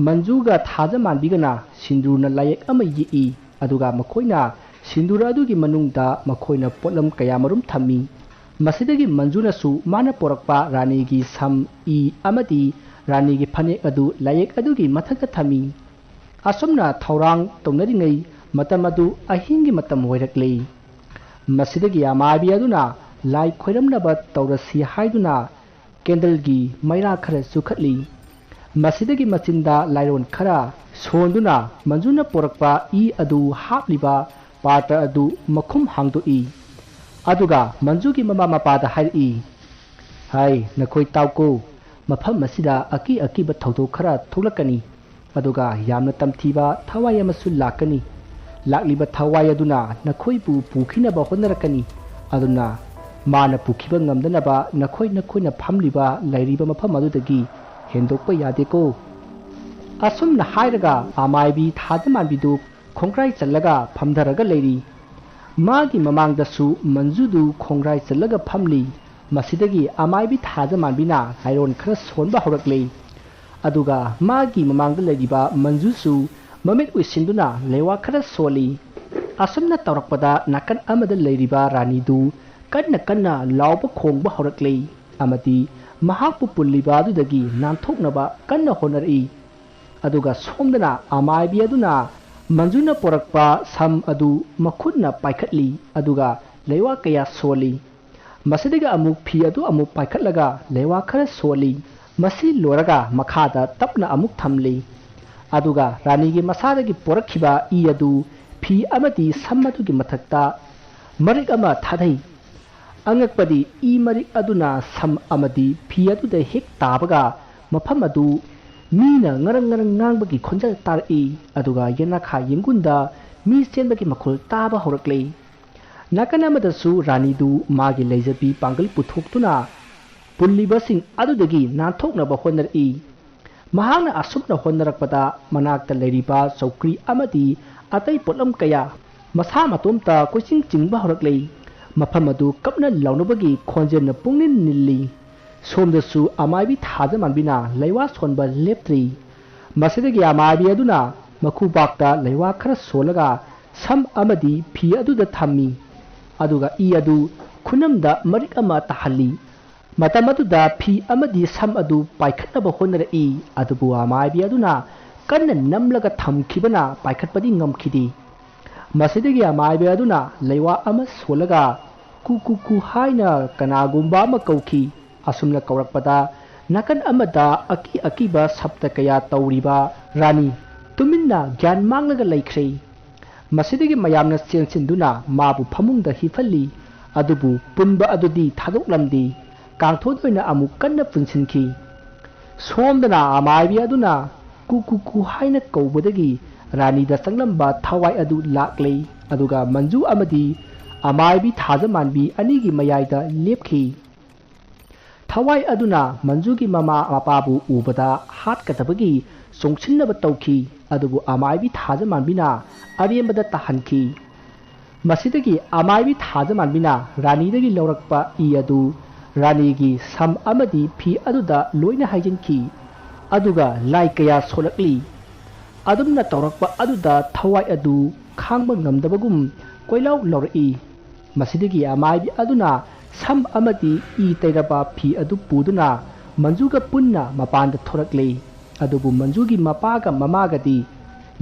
ꯃꯟꯖꯨꯒ ꯊꯥꯖꯃꯥꯟꯕꯤꯒꯅ ꯁꯤꯟꯗꯨꯔꯅ ꯂꯥꯏꯌꯦꯛ ꯑꯃ ꯌꯦꯛꯏ, ꯑꯗꯨꯒ ꯃꯈꯣꯏꯅ ꯁꯤꯟꯗꯨꯔ ꯑꯗꯨꯒꯤ ꯃꯅꯨꯡꯗ ꯃꯈꯣꯏꯅ ꯄꯣꯠꯂꯝ ꯀꯌꯥꯃꯔꯨꯝ ꯊꯝꯃꯤ꯫ ꯃꯁꯤꯗꯒꯤ ꯃꯟꯖꯨꯅꯁꯨ ꯃꯥꯅ ꯄꯣꯔꯛꯄ ꯔꯥꯅꯤꯒꯤ ꯁꯝ, ꯏ ꯑꯃꯗꯤ ꯔꯥꯅꯤꯒꯤ ꯐꯅꯦꯛ ꯑꯗꯨ ꯂꯥꯏꯌꯦꯛ ꯑꯗꯨꯒꯤ ꯃꯊꯛꯇ ꯊꯝꯃꯤ꯫ ꯑꯁꯨꯝꯅ ꯊꯧꯔꯥꯡ ꯇꯧꯅꯔꯤꯉꯩ ꯃꯇꯝ ꯑꯗꯨ ꯑꯍꯤꯡꯒꯤ ꯃꯇꯝ ꯑꯣꯏꯔꯛꯂꯦ꯫ ꯃꯁꯤꯗꯒꯤ ꯑꯃꯥꯏꯕꯤ ꯑꯗꯨꯅ ꯂꯥꯏ ꯈꯣꯏꯔꯝꯅꯕ ꯇꯧꯔꯁꯤ ꯍꯥꯏꯗꯨꯅ ꯀꯦꯟꯗꯜꯒꯤ ꯃꯩꯔꯥ ꯈꯔ ꯆꯨꯈꯠꯂꯤ꯫ ꯃꯁꯤꯗꯒꯤ ꯃꯆꯤꯟꯗ ꯂꯥꯏꯔꯣꯟ ꯈꯔ ꯁꯣꯟꯗꯨꯅ ꯃꯟꯖꯨꯅ ꯄꯣꯔꯛꯄ ꯏ ꯑꯗꯨ ꯍꯥꯞꯂꯤꯕ ꯄꯥꯇ꯭ꯔ ꯑꯗꯨ ꯃꯈꯨꯝ ꯍꯥꯡꯗꯣꯛꯏ꯫ ꯑꯗꯨꯒ ꯃꯟꯖꯨꯒꯤ ꯃꯃꯥ ꯃꯄꯥꯗ ꯍꯥꯏꯔꯛꯏ, "ꯍꯥꯏ, ꯅꯈꯣꯏ ꯇꯥꯎꯀꯣ, ꯃꯐꯝ ꯑꯁꯤꯗ ꯑꯀꯤ ꯑꯀꯤꯕ ꯊꯧꯗꯣꯛ ꯈꯔ ꯊꯣꯛꯂꯛꯀꯅꯤ꯫ ꯑꯗꯨꯒ ꯌꯥꯝꯅ ꯇꯝꯊꯤꯕ ꯊꯋꯥꯏ ꯑꯃꯁꯨ ꯂꯥꯛꯀꯅꯤ꯫ ꯂꯥꯛꯂꯤꯕ ꯊꯋꯥꯏ ꯑꯗꯨꯅ ꯅꯈꯣꯏꯕꯨ ꯄꯨꯈꯤꯅꯕ ꯍꯣꯠꯅꯔꯛꯀꯅꯤ꯫ ꯑꯗꯨꯅ ꯃꯥꯅ ꯄꯨꯈꯤꯕ ꯉꯝꯗꯅꯕ ꯅꯈꯣꯏ ꯅꯈꯣꯏꯅ ꯐꯝꯂꯤꯕ ꯂꯩꯔꯤꯕ ꯃꯐꯝ ꯑꯗꯨꯗꯒꯤ ꯍꯦꯟꯗꯣꯛꯄ ꯌꯥꯗꯦꯀꯣ꯫" ꯑꯁꯨꯝꯅ ꯍꯥꯏꯔꯒ ꯑꯃꯥꯏꯕꯤ ꯊꯥꯖꯃꯥꯟꯕꯤꯗꯨ ꯈꯣꯡꯒ꯭ꯔꯥꯏ ꯆꯜꯂꯒ ꯐꯝꯊꯔꯒ ꯂꯩꯔꯤ꯫ ꯃꯥꯒꯤ ꯃꯃꯥꯡꯗꯁꯨ ꯃꯟꯖꯨꯗꯨ ꯈꯣꯡꯒ꯭ꯔꯥꯏ ꯆꯜꯂꯒ ꯐꯝꯂꯤ꯫ ꯃꯁꯤꯗꯒꯤ ꯑꯃꯥꯏꯕꯤ ꯊꯥꯖꯃꯥꯟꯕꯤꯅ ꯂꯥꯏꯔꯣꯟ ꯈꯔ ꯁꯣꯟꯕ ꯍꯧꯔꯛꯂꯦ꯫ ꯑꯗꯨꯒ ꯃꯥꯒꯤ ꯃꯃꯥꯡꯗ ꯂꯩꯔꯤꯕ ꯃꯟꯖꯨꯁꯨ ꯃꯃꯤꯠ ꯎꯏꯁꯤꯟꯗꯨꯅ ꯂꯩꯋꯥ ꯈꯔ ꯁꯣꯜꯂꯤ꯫ ꯑꯁꯨꯝꯅ ꯇꯧꯔꯛꯄꯗ ꯅꯥꯀꯟ ꯑꯃꯗ ꯂꯩꯔꯤꯕ ꯔꯥꯅꯤꯗꯨ ꯀꯟꯅ ꯀꯟꯅ ꯂꯥꯎꯕ ꯈꯣꯡꯕ ꯍꯧꯔꯛꯂꯦ ꯑꯃꯗꯤ ꯃꯍꯥꯛꯄꯨ ꯄꯨꯜꯂꯤꯕ ꯑꯗꯨꯗꯒꯤ ꯅꯥꯟꯊꯣꯛꯅꯕ ꯀꯟꯅ ꯍꯣꯠꯅꯔꯛꯏ꯫ ꯑꯗꯨꯒ ꯁꯣꯝꯗꯅ ꯑꯃꯥꯏꯕꯤ ꯑꯗꯨꯅ ꯃꯟꯖꯨꯅ ꯄꯣꯔꯛꯄ ꯁꯝ ꯑꯗꯨ ꯃꯈꯨꯠꯅ ꯄꯥꯏꯈꯠꯂꯤ, ꯑꯗꯨꯒ ꯂꯩꯋꯥ ꯀꯌꯥ ꯁꯣꯜꯂꯤ꯫ ꯃꯁꯤꯗꯒꯤ ꯑꯃꯨꯛ ꯐꯤ ꯑꯗꯨ ꯑꯃꯨꯛ ꯄꯥꯏꯈꯠꯂꯒ ꯂꯩꯋꯥ ꯈꯔ ꯁꯣꯜꯂꯤ꯫ ꯃꯁꯤ ꯂꯣꯏꯔꯒ ꯃꯈꯥꯗ ꯇꯞꯅ ꯑꯃꯨꯛ ꯊꯝꯂꯤ꯫ ꯑꯗꯨꯒ ꯔꯥꯅꯤꯒꯤ ꯃꯁꯥꯗꯒꯤ ꯄꯣꯔꯛꯈꯤꯕ ꯏ ꯑꯗꯨ ꯐꯤ ꯑꯃꯗꯤ ꯁꯝ ꯑꯗꯨꯒꯤ ꯃꯊꯛꯇ ꯃꯔꯤꯛ ꯑꯃ ꯊꯥꯗꯩ꯫ ꯑꯉꯛꯄꯗꯤ, ꯏ ꯃꯔꯤꯛ ꯑꯗꯨꯅ ꯁꯝ ꯑꯃꯗꯤ ꯐꯤ ꯑꯗꯨꯗ ꯍꯦꯛ ꯇꯥꯕꯒ, ꯃꯐꯝ ꯑꯗꯨ ꯃꯤꯅ ꯉꯔꯪ ꯉꯔꯪ ꯉꯥꯡꯕꯒꯤ ꯈꯣꯟꯖꯦꯜ ꯇꯥꯔꯛꯏ꯫ ꯑꯗꯨꯒ ꯌꯦꯅꯈꯥ ꯌꯦꯡꯒꯨꯟꯗ ꯃꯤ ꯆꯦꯟꯕꯒꯤ ꯃꯈꯣꯜ ꯇꯥꯕ ꯍꯧꯔꯛꯂꯦ꯫ ꯅꯥꯀꯟ ꯑꯃꯗꯁꯨ ꯔꯥꯅꯤꯗꯨ ꯃꯥꯒꯤ ꯂꯩꯖꯕꯤ ꯄꯥꯡꯒꯜ ꯄꯨꯊꯣꯛꯇꯨꯅ ꯄꯨꯜꯂꯤꯕꯁꯤꯡ ꯑꯗꯨꯗꯒꯤ ꯅꯥꯟꯊꯣꯛꯅꯕ ꯍꯣꯠꯅꯔꯛꯏ꯫ ꯃꯍꯥꯛꯅ ꯑꯁꯨꯝꯅ ꯍꯣꯠꯅꯔꯛꯄꯗ, ꯃꯅꯥꯛꯇ ꯂꯩꯔꯤꯕ ꯆꯧꯀ꯭ꯔꯤ ꯑꯃꯗꯤ ꯑꯇꯩ ꯄꯣꯠꯂꯝ ꯀꯌꯥ ꯃꯁꯥ ꯃꯇꯣꯝꯇ ꯀꯣꯏꯆꯤꯡ ꯆꯤꯡꯕ ꯍꯧꯔꯛꯂꯦ꯫ ꯃꯐꯝ ꯑꯗꯨ ꯀꯞꯅ ꯂꯥꯎꯅꯕꯒꯤ ꯈꯣꯟꯖꯦꯜꯅ ꯄꯨꯡꯅꯤꯜ ꯅꯤꯜꯂꯤ꯫ ꯁꯣꯝꯗꯁꯨ ꯑꯃꯥꯏꯕꯤ ꯊꯥꯖꯃꯥꯟꯕꯤꯅ ꯂꯩꯋꯥ ꯁꯣꯟꯕ ꯂꯦꯞꯇ꯭ꯔꯤ꯫ ꯃꯁꯤꯗꯒꯤ ꯑꯃꯥꯏꯕꯤ ꯑꯗꯨꯅ ꯃꯈꯨꯕꯥꯛꯇ ꯂꯩꯋꯥ ꯈꯔ ꯁꯣꯜꯂꯒ ꯁꯝ ꯑꯃꯗꯤ ꯐꯤ ꯑꯗꯨꯗ ꯊꯝꯃꯤ꯫ ꯑꯗꯨꯒ ꯏ ꯑꯗꯨ ꯈꯨꯅꯝꯗ ꯃꯔꯤꯛ ꯑꯃ ꯇꯥꯍꯜꯂꯤ꯫ ꯃꯇꯝ ꯑꯗꯨꯗ ꯐꯤ ꯑꯃꯗꯤ ꯁꯝ ꯑꯗꯨ ꯄꯥꯏꯈꯠꯅꯕ ꯍꯣꯠꯅꯔꯛꯏ, ꯑꯗꯨꯕꯨ ꯑꯃꯥꯏꯕꯤ ꯑꯗꯨꯅ ꯀꯟꯅ ꯅꯝꯂꯒ ꯊꯝꯈꯤꯕꯅ ꯄꯥꯏꯈꯠꯄꯗꯤ ꯉꯝꯈꯤꯗꯦ꯫ ꯃꯁꯤꯗꯒꯤ ꯑꯃꯥꯏꯕꯤ ꯑꯗꯨꯅ ꯂꯩꯋꯥ ꯑꯃ ꯁꯣꯜꯂꯒ ꯀꯨ ꯀꯨ ꯀꯨ ꯍꯥꯏꯅ ꯀꯅꯥꯒꯨꯝꯕ ꯑꯃ ꯀꯧꯈꯤ꯫ ꯑꯁꯨꯝꯅ ꯀꯧꯔꯛꯄꯗ ꯅꯥꯀꯟ ꯑꯃꯗ ꯑꯀꯤ ꯑꯀꯤꯕ ꯁꯞꯇ ꯀꯌꯥ ꯇꯧꯔꯤꯕ ꯔꯥꯅꯤ ꯇꯨꯃꯤꯟꯅ ꯒ꯭ꯌꯥꯟ ꯃꯥꯡꯂꯒ ꯂꯩꯈ꯭ꯔꯦ꯫ ꯃꯁꯤꯗꯒꯤ ꯃꯌꯥꯝꯅ ꯆꯦꯟꯁꯤꯟꯗꯨꯅ ꯃꯥꯕꯨ ꯐꯃꯨꯡꯗ ꯍꯤꯞꯍꯜꯂꯤ꯫ ꯑꯗꯨꯕꯨ ꯄꯨꯟꯕ ꯑꯗꯨꯗꯤ ꯊꯥꯗꯣꯛꯂꯝꯗꯦ꯫ ꯀꯥꯡꯊꯣꯟ ꯑꯣꯏꯅ ꯑꯃꯨꯛ ꯀꯟꯅ ꯄꯨꯟꯁꯤꯟꯈꯤ꯫ ꯁꯣꯝꯗꯅ ꯑꯃꯥꯏꯕꯤ ꯑꯗꯨꯅ ꯀꯨ ꯀꯨ ꯀꯨ ꯍꯥꯏꯅ ꯀꯧꯕꯗꯒꯤ ꯔꯥꯅꯤꯗ ꯆꯪꯂꯝꯕ ꯊꯋꯥꯏ ꯑꯗꯨ ꯂꯥꯛꯂꯦ꯫ ꯑꯗꯨꯒ ꯃꯟꯖꯨ ꯑꯃꯗꯤ ꯑꯃꯥꯏꯕꯤ ꯊꯥꯖꯃꯥꯟꯕꯤ ꯑꯅꯤꯒꯤ ꯃꯌꯥꯏꯗ ꯂꯦꯞꯈꯤ꯫ ꯊꯋꯥꯏ ꯑꯗꯨꯅ ꯃꯟꯖꯨꯒꯤ ꯃꯃꯥ ꯃꯄꯥꯕꯨ ꯎꯕꯗ ꯍꯥꯠꯀꯗꯕꯒꯤ ꯆꯣꯡꯁꯤꯟꯅꯕ ꯇꯧꯈꯤ꯫ ꯑꯗꯨꯕꯨ ꯑꯃꯥꯏꯕꯤ ꯊꯥꯖꯃꯥꯟꯕꯤꯅ ꯑꯔꯦꯝꯕꯗ ꯇꯥꯍꯟꯈꯤ꯫ ꯃꯁꯤꯗꯒꯤ ꯑꯃꯥꯏꯕꯤ ꯊꯥꯖꯃꯥꯟꯕꯤꯅ ꯔꯥꯅꯤꯗꯒꯤ ꯂꯧꯔꯛꯄ ꯏ ꯑꯗꯨ ꯔꯥꯅꯤꯒꯤ ꯁꯝ ꯑꯃꯗꯤ ꯐꯤ ꯑꯗꯨꯗ ꯂꯣꯏꯅ ꯍꯩꯖꯤꯟꯈꯤ꯫ ꯑꯗꯨꯒ ꯂꯥꯏ ꯀꯌꯥ ꯁꯣꯜꯂꯛꯂꯤ꯫ ꯑꯗꯨꯝꯅ ꯇꯧꯔꯛꯄ ꯑꯗꯨꯗ ꯊꯋꯥꯏ ꯑꯗꯨ ꯈꯥꯡꯕ ꯉꯝꯗꯕꯒꯨꯝ ꯀꯣꯏꯂꯥꯎ ꯂꯥꯎꯔꯛꯏ꯫ ꯃꯁꯤꯗꯒꯤ ꯑꯃꯥꯏꯕꯤ ꯑꯗꯨꯅ ꯁꯝ ꯑꯃꯗꯤ ꯏ ꯇꯩꯔꯕ ꯐꯤ ꯑꯗꯨ ꯄꯨꯗꯨꯅ ꯃꯟꯖꯨꯒ ꯄꯨꯟꯅ ꯃꯄꯥꯟꯗ ꯊꯣꯔꯛꯂꯦ꯫ ꯑꯗꯨꯕꯨ ꯃꯟꯖꯨꯒꯤ ꯃꯄꯥꯒ ꯃꯃꯥꯒꯗꯤ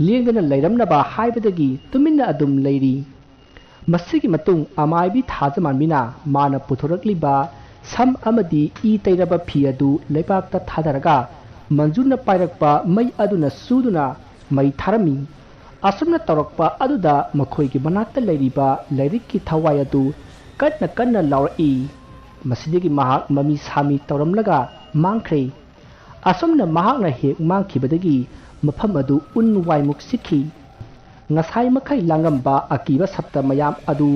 ꯂꯦꯡꯗꯅ ꯂꯩꯔꯝꯅꯕ ꯍꯥꯏꯕꯗꯒꯤ ꯇꯨꯃꯤꯟꯅ ꯑꯗꯨꯝ ꯂꯩꯔꯤ꯫ ꯃꯁꯤꯒꯤ ꯃꯇꯨꯡ ꯑꯃꯥꯏꯕꯤ ꯊꯥꯖꯃꯥꯟꯕꯤꯅ ꯃꯥꯅ ꯄꯨꯊꯣꯔꯛꯂꯤꯕ ꯁꯝ ꯑꯃꯗꯤ ꯏ ꯇꯩꯔꯕ ꯐꯤ ꯑꯗꯨ ꯂꯩꯕꯥꯛꯇ ꯊꯥꯗꯔꯒ ꯃꯟꯖꯨꯅ ꯄꯥꯏꯔꯛꯄ ꯃꯩ ꯑꯗꯨꯅ ꯆꯨꯗꯨꯅ ꯃꯩ ꯊꯥꯔꯝꯃꯤ꯫ ꯑꯁꯨꯝꯅ ꯇꯧꯔꯛꯄ ꯑꯗꯨꯗ ꯃꯈꯣꯏꯒꯤ ꯃꯅꯥꯛꯇ ꯂꯩꯔꯤꯕ ꯂꯥꯏꯔꯤꯛꯀꯤ ꯊꯋꯥꯏ ꯑꯗꯨ ꯀꯟꯅ ꯀꯟꯅ ꯂꯥꯎꯔꯛꯏ꯫ ꯃꯁꯤꯗꯒꯤ ꯃꯍꯥꯛ ꯃꯃꯤ ꯁꯥꯃꯤ ꯇꯧꯔꯝꯂꯒ ꯃꯥꯡꯈ꯭ꯔꯦ꯫ ꯑꯁꯨꯝꯅ ꯃꯍꯥꯛꯅ ꯍꯦꯛ ꯃꯥꯡꯈꯤꯕꯗꯒꯤ ꯃꯐꯝ ꯑꯗꯨ ꯎꯟ ꯋꯥꯏꯃꯨꯛ ꯆꯤꯛꯈꯤ꯫ ꯉꯁꯥꯏ ꯃꯈꯩ ꯂꯥꯡꯉꯝꯕ ꯑꯀꯤꯕ ꯁꯞꯇ ꯃꯌꯥꯝ ꯑꯗꯨ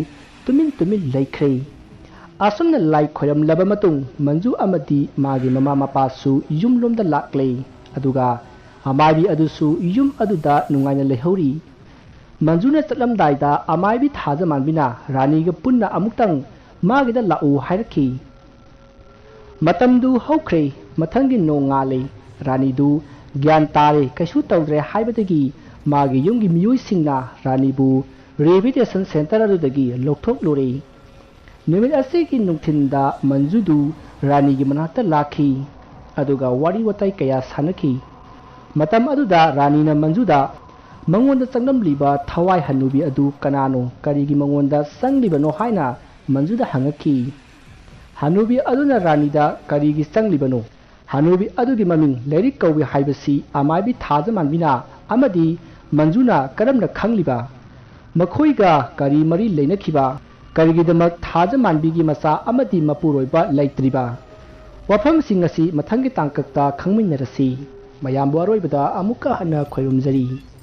ꯇꯨꯃꯤꯟ ꯇꯨꯃꯤꯟ ꯂꯩꯈ꯭ꯔꯦ꯫ ꯑꯁꯨꯝꯅ ꯂꯥꯏ ꯈꯣꯏꯔꯝꯂꯕ ꯃꯇꯨꯡ ꯃꯟꯖꯨ ꯑꯃꯗꯤ ꯃꯥꯒꯤ ꯃꯃꯥ ꯃꯄꯥꯁꯨ ꯌꯨꯝꯂꯣꯝꯗ ꯂꯥꯛꯂꯦ꯫ ꯑꯗꯨꯒ ꯑꯃꯥꯏꯕꯤ ꯑꯗꯨꯁꯨ ꯌꯨꯝ ꯑꯗꯨꯗ ꯅꯨꯡꯉꯥꯏꯅ ꯂꯩꯍꯧꯔꯤ꯫ ꯃꯟꯖꯨꯅ ꯆꯠꯂꯝꯗꯥꯏꯗ ꯑꯃꯥꯏꯕꯤ ꯊꯥꯖꯃꯥꯟꯕꯤꯅ ꯔꯥꯅꯤꯒ ꯄꯨꯟꯅ ꯑꯃꯨꯛꯇꯪ ꯃꯥꯒꯤꯗ ꯂꯥꯛꯎ ꯍꯥꯏꯔꯛꯈꯤ꯫ ꯃꯇꯝꯗꯨ ꯍꯧꯈ꯭ꯔꯦ꯫ ꯃꯊꯪꯒꯤ ꯅꯣꯡꯉꯥꯜꯂꯦ꯫ ꯔꯥꯅꯤꯗꯨ ꯒ꯭ꯌꯥꯟ ꯇꯥꯔꯦ, ꯀꯩꯁꯨ ꯇꯧꯗ꯭ꯔꯦ ꯍꯥꯏꯕꯗꯒꯤ ꯃꯥꯒꯤ ꯌꯨꯝꯒꯤ ꯃꯤꯑꯣꯏꯁꯤꯡꯅ ꯔꯥꯅꯤꯕꯨ ꯔꯤꯍꯦꯕꯤꯂꯤꯇꯦꯁꯟ ꯁꯦꯟꯇꯔ ꯑꯗꯨꯗꯒꯤ ꯂꯧꯊꯣꯛꯂꯨꯔꯦ꯫ ꯅꯨꯃꯤꯠ ꯑꯁꯤꯒꯤ ꯅꯨꯡꯊꯤꯟꯗ ꯃꯟꯖꯨꯗꯨ ꯔꯥꯅꯤꯒꯤ ꯃꯅꯥꯛꯇ ꯂꯥꯛꯈꯤ꯫ ꯑꯗꯨꯒ ꯋꯥꯔꯤ ꯋꯥꯇꯥꯏ ꯀꯌꯥ ꯁꯥꯟꯅꯈꯤ꯫ ꯃꯇꯝ ꯑꯗꯨꯗ ꯔꯥꯅꯤꯅ ꯃꯟꯖꯨꯗ ꯃꯉꯣꯟꯗ ꯆꯪꯂꯝꯂꯤꯕ ꯊꯋꯥꯏ ꯍꯟꯅꯨꯕꯤ ꯑꯗꯨ ꯀꯅꯥꯅꯣ, ꯀꯔꯤꯒꯤ ꯃꯉꯣꯟꯗ ꯆꯪꯂꯤꯕꯅꯣ ꯍꯥꯏꯅ ꯃꯟꯖꯨꯗ ꯍꯪꯉꯛꯈꯤ꯫ ꯍꯅꯨꯕꯤ ꯑꯗꯨꯅ ꯔꯥꯅꯤꯗ ꯀꯔꯤꯒꯤ ꯆꯪꯂꯤꯕꯅꯣ? ꯍꯅꯨꯕꯤ ꯑꯗꯨꯒꯤ ꯃꯃꯤꯡ ꯂꯥꯏꯔꯤꯛ ꯀꯧꯏ ꯍꯥꯏꯕꯁꯤ ꯑꯃꯥꯏꯕꯤ ꯊꯥꯖꯃꯥꯟꯕꯤꯅ ꯑꯃꯗꯤ ꯃꯟꯖꯨꯅ ꯀꯔꯝꯅ ꯈꯪꯂꯤꯕ? ꯃꯈꯣꯏꯒ ꯀꯔꯤ ꯃꯔꯤ ꯂꯩꯅꯈꯤꯕ? ꯀꯔꯤꯒꯤꯗꯃꯛ ꯊꯥꯖꯃꯥꯟꯕꯤꯒꯤ ꯃꯆꯥ ꯑꯃꯗꯤ ꯃꯄꯨꯔꯣꯏꯕ ꯂꯩꯇ꯭ꯔꯤꯕ? ꯋꯥꯐꯝꯁꯤꯡ ꯑꯁꯤ ꯃꯊꯪꯒꯤ ꯇꯥꯡꯀꯛꯇ ꯈꯪꯃꯤꯟꯅꯔꯁꯤ꯫ ꯃꯌꯥꯝꯕꯨ ꯑꯔꯣꯏꯕꯗ ꯑꯃꯨꯛꯀ ꯍꯟꯅ ꯈꯣꯏꯔꯨꯝꯖꯔꯤ꯫